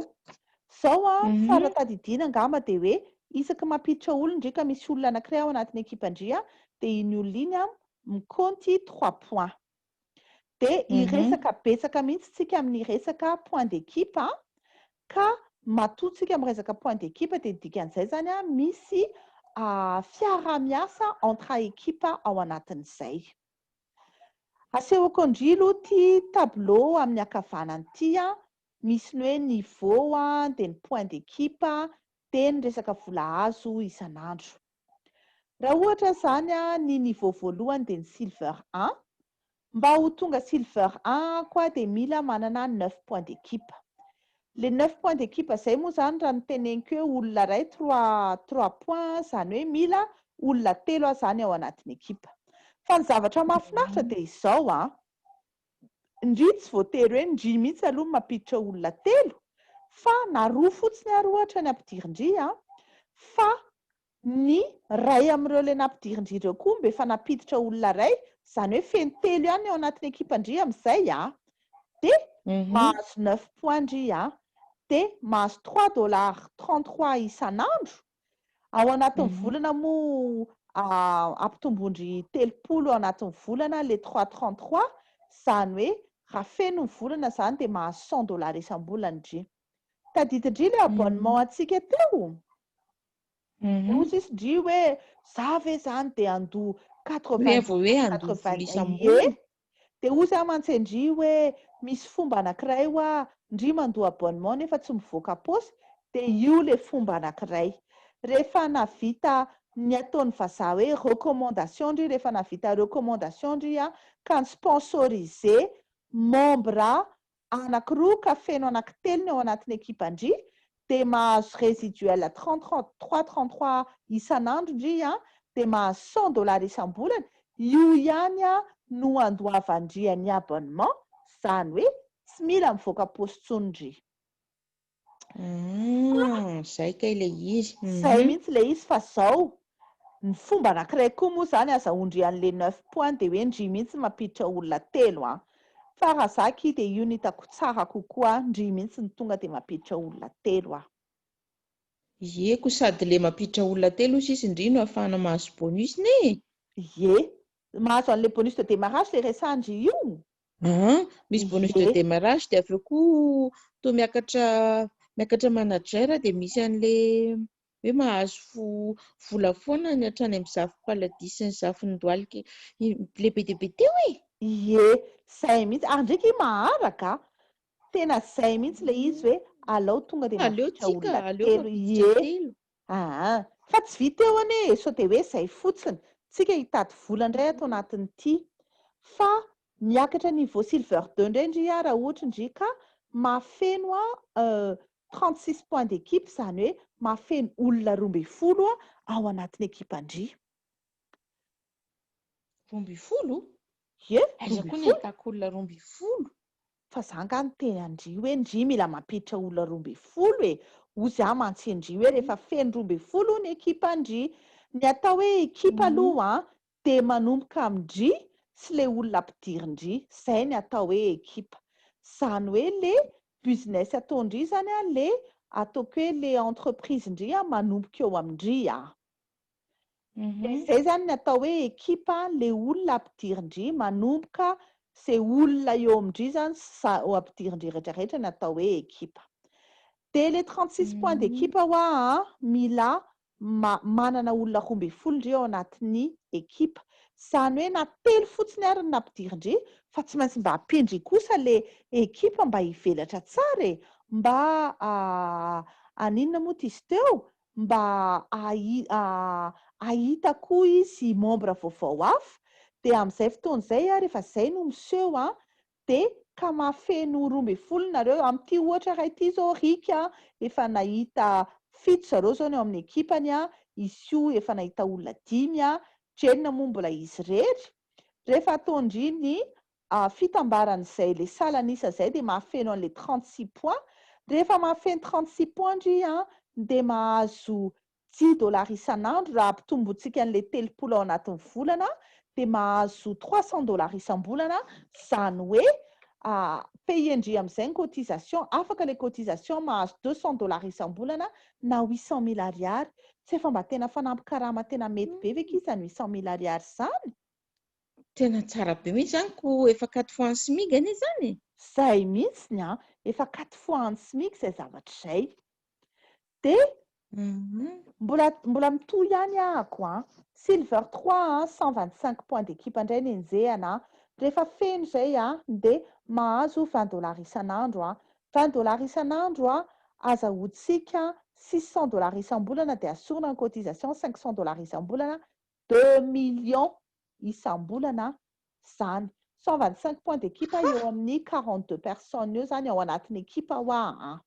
Izao an, tsara tadidiana angamba dia hoe isaky mampiditra olona ndry ka misy olona anankiray ao anatin'ny ekipan-dry an, dia iny olona iny an mikaonty trois points. Dia hiresaka betsaka mihitsy tsika amin'ny resaka point d'équipe an, ka matoa tsika miresaka point d'équipe dia ny dikan'izay izany an misy fiaraha-miasa entre équipe ao anatin'izay. Asehoko an-dry aloha ity tableau amin'ny ankavanana ity an, misy ny hoe niveau an, dia ny point d'équipe, dia ny resaka vola azo isan'andro. Raha ohatra izany ny niveau voalohany dia ny silver un, mba ho tonga silver un ako dia mila manana neuf points d'équipe. Le neuf points d'équipe izay moa izany raha noteneniko hoe olona iray trois trois points izany hoe mila olona telo aho izany ao anatin'ny ekipa. Fa ny zavatra mahafinaritra dia izao an, ndry tsy voatery hoe ndry mihitsy aloha no mampiditra olona telo fa na roa fotsiny ary ohatra ny ampidirin-dry an, fa ny ray amin'ireo ilay nampidirin-dry ireo koa mba efa nampiditra olona iray, izany hoe feno telo ihany ny ao anatin'ny ekipan-dry amin'izay an, dia mahazo neuf points ndry an, dia mahazo trois dollars trente trois isan'andro, Ao anatin'ny volana moa ampitomboin-dry 30 ao anatin'ny volana le trois 33, izany hoe raha feno ny volana izany dia mahazo cent dollars isam-bolana ndry. Tadidin-dry le abonnement antsika teo? Hoy sisa ndry hoe za ve izany dia handoa Hoe vao hoe handoa vola isam-bolana? Ie. Dia hoy aho mantsy an-dry hoe misy fomba anankiray hoa ndry mandoa abonnement nefa tsy mivoaka paosy dia io le fomba anankiray. Rehefa navita ny ataon'ny vazaha hoe recommandation ndry rehefa navita recommandation ndry a ka ni-sponsoriser membre anakiroa ka feno anankitelo ny ao anatin'ny ekipan-dry dia mahazo résiduel 33 33 isan'andro ndry an, dia mahazo cent dollars isam-bolana, io ihany an no andoavan-dry ny abonnement, zany hoe tsy mila mivoaka paosy tsony ndry. Ah, zay kay ilay izy. Zay mihitsy ilay izy fa zao, ny fomba anankiray koa moa zany azahoan-dry an'le neuf points dia hoe ndry mihitsy mampiditra olona telo an. Fa raha za akia dia io no hitako tsara kokoa, ndry mihitsy no tonga dia mampiditra olona telo aho. Ie ko sady le mampiditra olona telo ozy izy ndry no ahafahana mahazo bonus ne e! Ie, mahazo an'le bonus de démarrage le resahan-dry io. Aa, misy bonus de démarrage dia avy eo koa toa miakatra miakatra manager dia misy an'le hoe mahazo vola foana ny hatrany amin'ny zafimpaladia sy ny zafindohalika le be dia be teo e! Ie, zay mihitsy, ary ndreky maharaka a! Tena zay mihitsy le izy hoe alao tonga dia Aleo mampiditra tsika, olona aleo telo, mampiditra ie! telo. Aa! Fa tsy vita eo anie e! Sao dia hoe izay fotsiny. Tsika hitady vola indray ato anatin'ity. Fa miakatra niveau silver deux indray ndry aho raha ohatra ndry ka mahafeno 36 points d'équipe izany hoe mahafeno olona 12 ao anatin'ny ekipan-dry. 12? Ie, Aiza koa ny 12. ahitako olona 12? Fa za nga niteny an-dry hoe ndry mila mampiditra olona 12 e! Hozy aho mantsy ndry hoe rehefa feno 12 ny ekipan-dry. Ny atao hoe ekipa aloha an, dia manomboka amin-dry sy le olona ampidirin-dry. Zay ny atao hoe ekipa. Zany hoe le business ataon-dry zany an, le ataoko hoe le entreprise-ndry an manomboka eo amin-dry an. Dia izay zany ny atao hoe ekipa, le olona ampidirin-dry manomboka ze olona eo amin-dry zany sy ampidirin-dry rehetra rehetra ny atao hoe ekipa. Dia le 36 points d'équipe hoa an, mila manana olona 12 ndry ao anatin'ny ekipa. Izany hoe na telo fotsiny ary no nampidirin-dry fa tsy maintsy mba ampian-dry kosa le ekipa mba hivelatra tsara e! Mba haninona moa ty izy teo? mba hahita koa izy membre vaovao hafa, dia amin'izay fotoana izay rehefa izay no miseho dia ka mahafeno 12 nareo, amin'ity ohatra iray ity izao Rick a, efa nahita fito zareo izao ny ao amin'ny ekipany a, izy io efa nahita olona dimy a, Jane moa mbola izy irery. Rehefa ataon-dry ny fitambaran'izay le salan'isa izay dia mahafeno an'le 36 points. Rehefa mahafeno 36 points ndry a, dia mahazo dix dollars isan'andro, raha ampitombointsika an'le 30 ao anatin'ny volana dia mahazo 300 dollars isam-bolana, izany hoe payer-ndry amin'izay ny cotisation, afaka le cotisation mahazo 200 dollars isam-bolana na 800 000 ariary. Tsy efa mba tena fanampy karama tena mety be ve kisa ny 800 000 ariary izany? Tena tsara be mihitsy izany, ko efa quatre fois ny SMIG anie izany e! Izay mihitsy an, efa quatre fois ny SMIG izay zavatra izay. Dia mbola mbola mitohy ihany ahako an. Silver trois an, 125 points d'équipe indray ny enjehana an. Rehefa feno izay an, dia mahazo 20 dollars isan'andro an. 20 dollars isan'andro an, azahoantsika 600 dollars isam-bolana dia asorina ny cotisation 500 dollars isam-bolana, 2 millions isam-bolana izany. 125 points d'équipe eo amin'ny 42 personnes eo izany ao anatin'ny ekipa hoa an.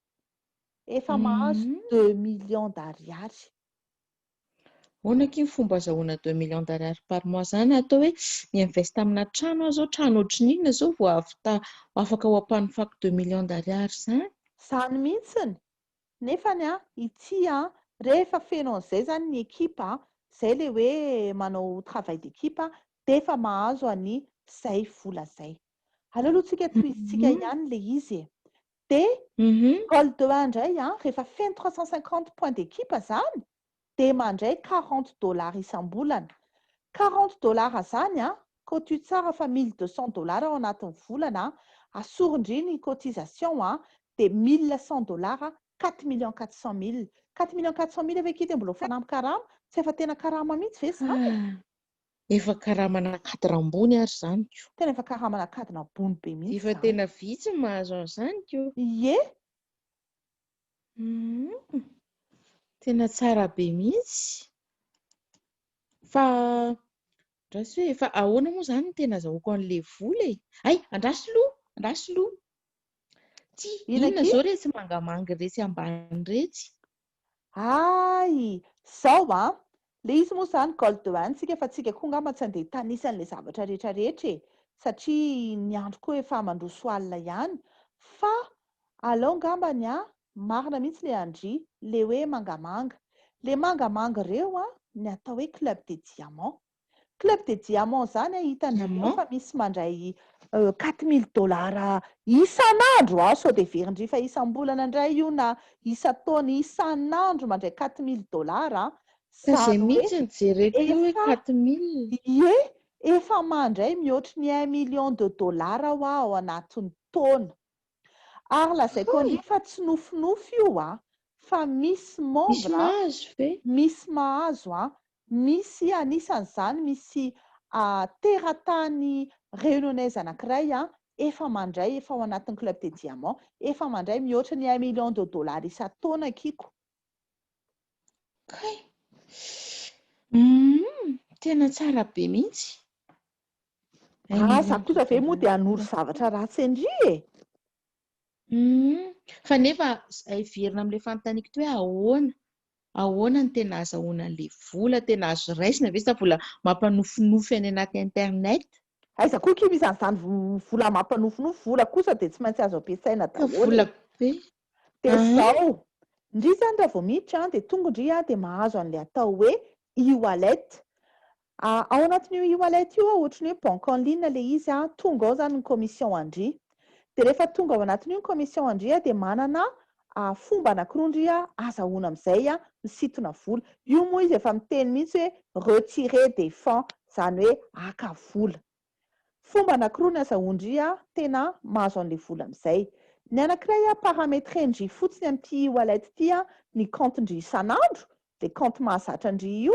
Efa mahazo 2 millions d'ariary. Ahoana akia ny fomba azahoana 2 millions d'ariary par mois izany? Atao hoe mi-invest amina trano aho izao, trano ohatry ny inona izao vao ahavita afaka ho ampanofako 2 millions d'ariary izany? Izany mihitsiny. Nefany an, ity an, rehefa feno an'izay izany ny ekipa, izay ilay hoe manao travail d'équipe, dia efa mahazo an'izay vola izay. Aleo aloha tsika tohizintsika ihany ilay izy e. Dia gold de un indray an, rehefa feno 350 points d'équipe izany, dia mandray 40 dollars isam-bolana. 40 dollars izany an, kotio tsara fa 1200 dollars ao anatin'ny volana, asorindry ny cotisation an, dia 1100 dollars, quatre millions quatre cent mille. Quatre millions quatre cent mille ve akia dia mbola ho fanampy karama? Tsy efa tena karama mihitsy ve izany e? Efa karamana cadre ambony ary izany ko. Tena efa karamana cadre ambony be mihitsy Efa izany. tena vitsy ny mahazo an'izany ko. Ie. Tena tsara be mihitsy. Fa andraso hoe fa ahoana moa izany no tena azahoako an'ilay vola e? Hay, andraso aloha, andraso aloha. Ty, Inona inona akia? izao retsy mangamanga retsy ambany retsy? Hay! Zao an! Le izy moa zany gold de un tsika fa tsika koa angamba tsy andeha hitanisa an'le zavatra rehetra rehetra e! Satria ny andro koa efa mandroso alina ihany fa alao angambany an, marina mihitsy le an-dry, le hoe mangamanga. Le mangamanga reo an, ny atao hoe club des diamants. Club des diamants zany a, hitan-dry zareo Diamant? fa misy mandray 4000 dollars isan'andro a, sao dia heverin-dry fa isam-bolana indray io na isan-taona, isan'andro mandray 4000 dollars a, Ka izay zany hoe mihitsy no jereko io hoe efa 4000. ie, efa mandray mihoatry ny un million de dollars hoa ao anatin'ny taona. Ary lazaiko Hoy! an-dry fa tsy nofinofy io a, fa misy Misy membre a, mahazo ve? misy mahazo a, Misy anisan'izany misy teratany Réunionnaise anankiray efa mandray, efa ao anatin'ny Club des Diamants, efa mandray mihoatra ny un million de dollars isan-taona kiko. Kay! Humm! Tena tsara be mihitsy. Un Ah, million za de kosa ve moa dollars. dia hanoro zavatra ratsy an-dry e! Humm! Fa nefa heverina amin'ilay fanontaniako teo hoe ahoana? Ahoana no tena azahoana an'ilay vola? Tena azo raisina ve sa vola mampanofinofy any anaty internet? Aiza koa akia misy an'izany vola mampanofinofy, vola kosa dia tsy maintsy azo ampiasaina Ka daholo vola e. be. Dia An. izao, ndry izany raha vao miditra an, dia tonga ndry an, dia mahazo an'ilay atao hoe e-wallet. Ao anatin'io e-wallet io ohatran'ny hoe banque en ligne ilay izy an, tonga ao izany ny commission an-dry. Dia rehefa tonga ao anatin'io ny commission an-dry dia manana fomba anankiroa ndry azahoana amin'izay misintona vola. Io moa izy efa miteny mihitsy hoe retirer des fonds, izany hoe haka vola. Fomba anankiroa ny azahoan-dry tena mahazo an'ilay vola amin'izay. Ny anankiray parametrer-ndry fotsiny amin'ity e-wallet ity ny compte-ndry isan'andro, ilay compte mahazatra an-dry io,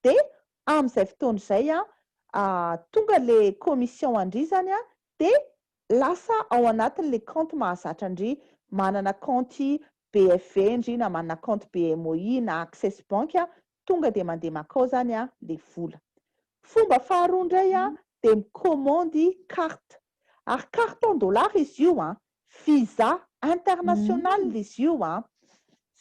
dia amin'izay fotoana izay tonga le commission an-dry izany dia lasa ao anatin'le compte mahazatra an-dry, manana compte BFV ndry na manana compte BMOI na Access Bank, tonga dia mandeha makao izany le vola. Fomba faharoa indray dia mi-commandy carte. Ary carte en dollar izy io a, Visa international izy io a.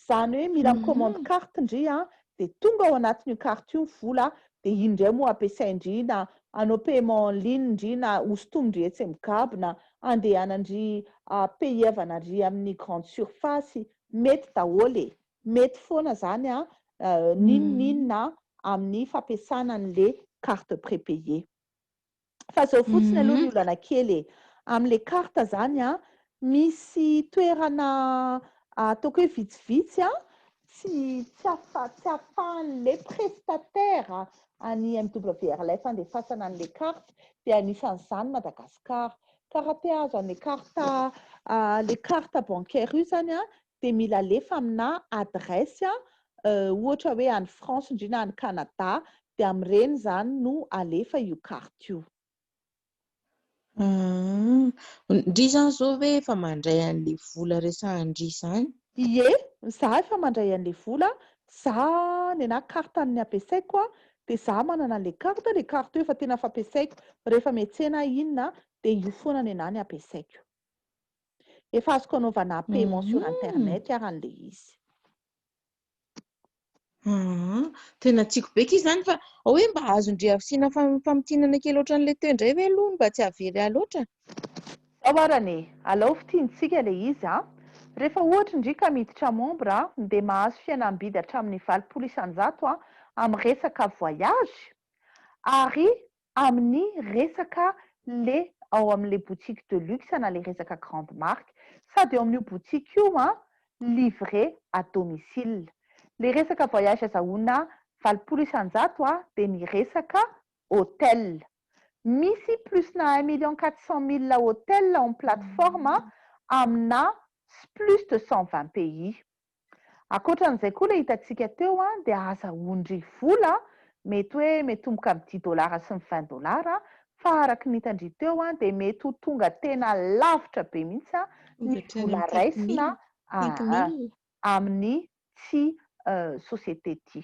Zany hoe mila mi-commande carte ndry a, de tonga ao anatin'io carte io ny vola, de iny indray moa ampiasaindry na anao paiement en ligne ndry, na hosotomindry etsy amin'ny andehanandry payevanandry amin'ny grande surface, mety daholo e, mety foana zany a, ninoninona amin'ny fampiasana an'le carte prépayée. Fa zao fotsiny aloha ny olana kely e am'le carte zany a, misy toerana ataoko hoe vitsivitsy a tsy ahafahan'le prestataire any MWR Life andefasana an'le carte, de anisan'izany Madagasikara. Ka raha te azo an'le carte, le carte bancaire io zany a, de mila alefa amina adresse a, ohatra hoe any France indrindra, any Canada, de am'ireny zany no alefa io carte io. Ndry zany zao hoe efa mandray an'le vola resahandry zany? Ie, za efa mandray an'le vola. Za ny anahy carte ny ampiasaiko a, de za manana an'le carte. Le carte io efa tena fampiasaiko rehefa miantsena inona, de io foana ny anahy ny ampiasaiko. Efa azoko anaovana paiement sur internet aran'le izy. Tena tiako be izy zany, fa hoe mba azondry asiana famintinana kely ohatran'le teo indray ve aloha mba tsy havery ahy loatra? Ao arany e, alao fitiantsika le izy a. Rehefa ohatra indri ka miditra membre, de mahazo fihenam-bidy hatramin'ny 80% a amin'ny resaka voyage, ary amin'ny resaka le ao amin'le boutique de luxe na le resaka grande marque. Sady eo amin'io boutique io a, livré à domicile. Le resaka voyage azahoana 80% a, de ny resaka hôtel. Misy plus na 1 400 000 hôtel en plateforme amina plus de 120 pays. Ankoatran'izay koa, le hitantsika teo a, de azahoandry vola mety hoe metomboka amin'ny 10 dollara sy ny 20 dollara, fa araky ny hitandry teo a, de mety ho tonga tena lavitra be mihitsy a ny vola raisina amin'ny tsy société ty.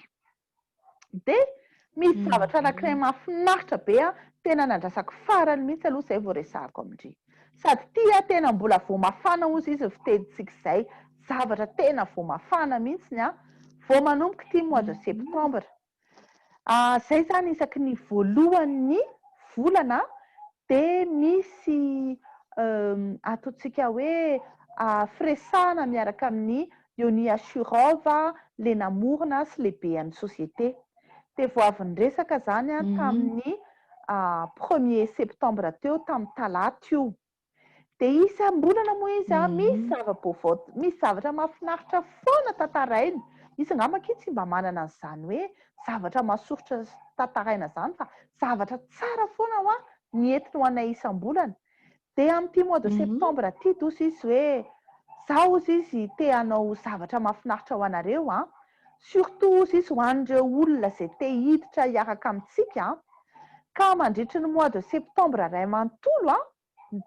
De misy zavatra anankiray mahafinaritra be a, tena nandrasako farany mihitsy aloha zay vao resahako amindry, sady ty a tena mbola vo mafana ozy izy fitenitsika izay, zavatra tena vo mafana mihitsiny a, vo manomboka ty mois de septembre zay zany. Isaky ny voalohan'ny volana de misy ataontsika hoe firesahana miaraka amin'ny Yoni Ashurova, le namorona sy lehibe an'ny société. De vo avy nyresaka zany a tamin'ny 1er septembre teo, tamin'ny talaty io. De isam-bolana moa izy a misy zava-baovao, misy zavatra mahafinaritra foana tantarainy izy. Ngambaka tsy mba manana an'izany hoe zavatra mahasoritra tantaraina zany, fa zavatra tsara foana ho a ny entiny ho anay isam-bolana. De amin'ity mois de septembre ty dosa izy hoe zaho ozy izy te hanao zavatra mahafinaritra ho anareo a, surtout ozy izy ho an'ireo olona zay te hiditra hiaraka amintsika. Ka mandritry ny mois de septembre ray manontolo a,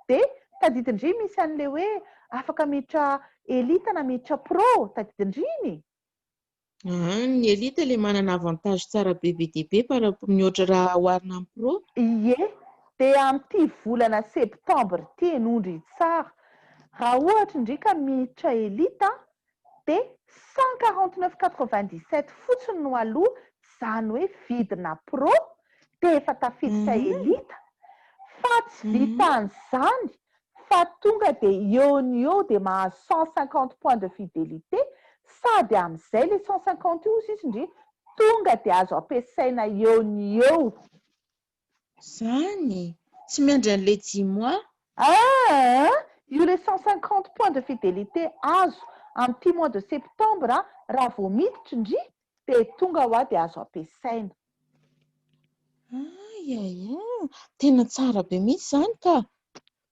de tadidindry misy an'le hoe afaka miditra élite na miditra pro, tadidindriny? Ny élite le manana avantage tsara be be dia be par rapport mihoatra raha oharina amin'ny pro. Ie, de amin'ity volana septembre ty, enondry tsara, raha ohatra indri ka miditra élite, de 149,97 fotsiny no aloha, zany hoe vidina pro de efa tafiditra élite. Fa tsy vitan'izany fa tonga de eo ny eo de mahazo 150 points de fidélité, sady amin'izay le 150 io izy indri tonga de azo ampiasaina eo ny eo. Zany tsy miandry an'le 10 mois? Aa io le 150 points de fidélité azo amin'ity mois de septembre, raha vao miditra indri de tonga ho a de azo ampiasaina. Aiaia, tena tsara be mihitsy zany ka.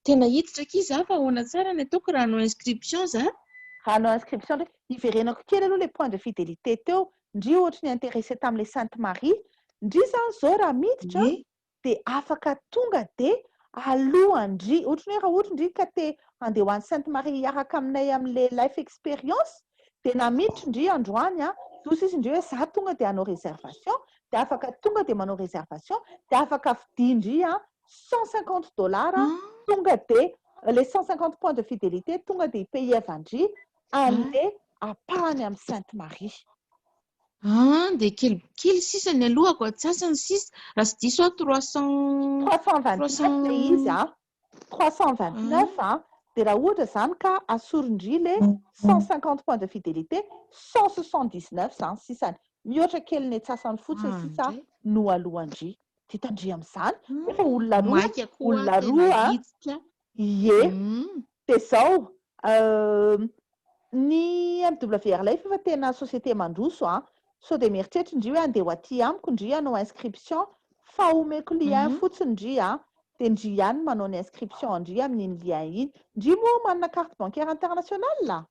Tena hiditra aky za, fa ahoana tsara ny ataoko raha hanao inscription za? Raha hanao inscription ndraiky, iverenako kely aloha le point de fidélité teo ndry. Ohatra ny intéressé tam'le Sainte Marie ndry zany zao, raha miditra de afaka tonga de alohandry, ohatra ny hoe raha ohatra ndry ka te andeha ho any Sainte Marie hiaraka aminay am'le life experience, de na miditra ndry androany a, dosa izy ndry hoe za tonga de hanao réservation, de afaka tonga de manao réservation, de afaka vidindry a 150 dollars. Tonga de le 150 points de fidélité tonga de ipayer-vandry an'le ampahany amin'ny Sainte Marie. Ah, de kelikely sisa ny alohako, atsasany sisa raha tsy diso aho, 300. 329 le izy a, 329 a. De raha ohatra zany ka asorondry le 150 points de fidélité, 179 zany sisany, mihoatra kely ny atsasany fotsiny Ah, sisa ndray. no alohandry de tandri am'izany nefa olona roa Maika koa olona tena roa a. hiditra. Ie. De zao, ny MWR Life efa tena société mandroso a, so de mieritreritra ndry hoe andeha ho aty amiko ndry hanao inscription, fa omeko lien fotsiny ndry a, de ndry ihany manao ny inscription ndry amin'iny lien iny. Ndry moa manana carte bancaire internationale?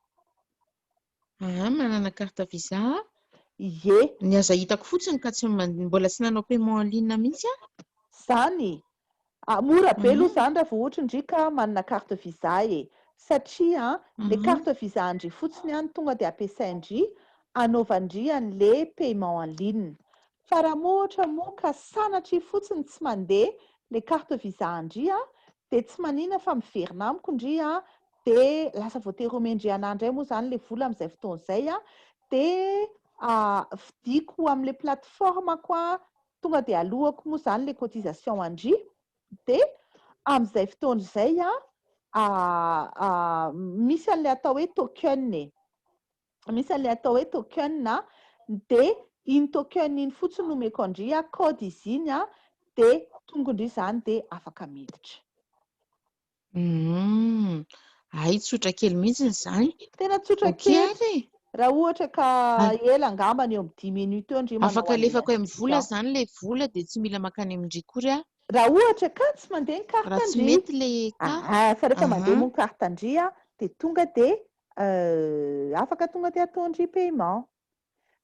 Ah, manana carte Visa. Ie. Ny aza hitako fotsiny ka tsy mbola tsy nanao paiement en ligne mihitsy a. Zany. Ah, mora be aloha zany raha vao ohatra ndry ka manana carte Visa e, satria le carte Visa andry fotsiny any tonga de ampiasaindry anaovandry an'le paiement en ligne. Fa raha moa ohatra moa ka sanatria fotsiny tsy mandeha le carte Visa andry a, de tsy manina fa miverina amiko ndry a, de lasa voatery omendry anahy indray moa zany le vola amin'izay fotoana izay a, de fidiko amin'le plateforme koa, tonga de alohako moa zany le cotisation andry, de amin'izay fotoana izay a misy an'le atao hoe token e, misy an'le atao hoe token a, de iny token iny fotsiny nomeko andry a, code izy iny a, de tonga indry zany de afaka miditra. Ay, tsotra kely mihitsy zany. Tena tsotra Ok kely. Ary e. Raha ohatra ka Ah. ela angambany eo amin'ny 10 minutes eo ndry manao Afaka an'ilay alefako amin'ny vola inscription. zany le vola, de tsy mila makany amindry kory a. Raha ohatra ka tsy mandeha ny carte Raha tsy ndry. mety le carte. Ah, fa rehefa mandeha Aha. moa ny carte ndry a, de tonga de afaka tonga de ataondry paiement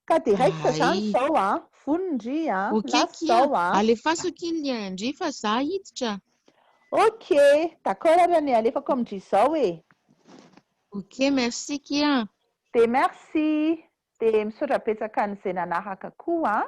ka de raikitra zany. Ay. Zao a, vonondry a. Ok. Lasa Kia zao a. Alefaso aky ny lien ndry fa za hiditra. Ok, d'accord ary any alefako amindry zao e. Ok, merci kia. De merci, de misaotra betsaka an'izay nanaraka koa a.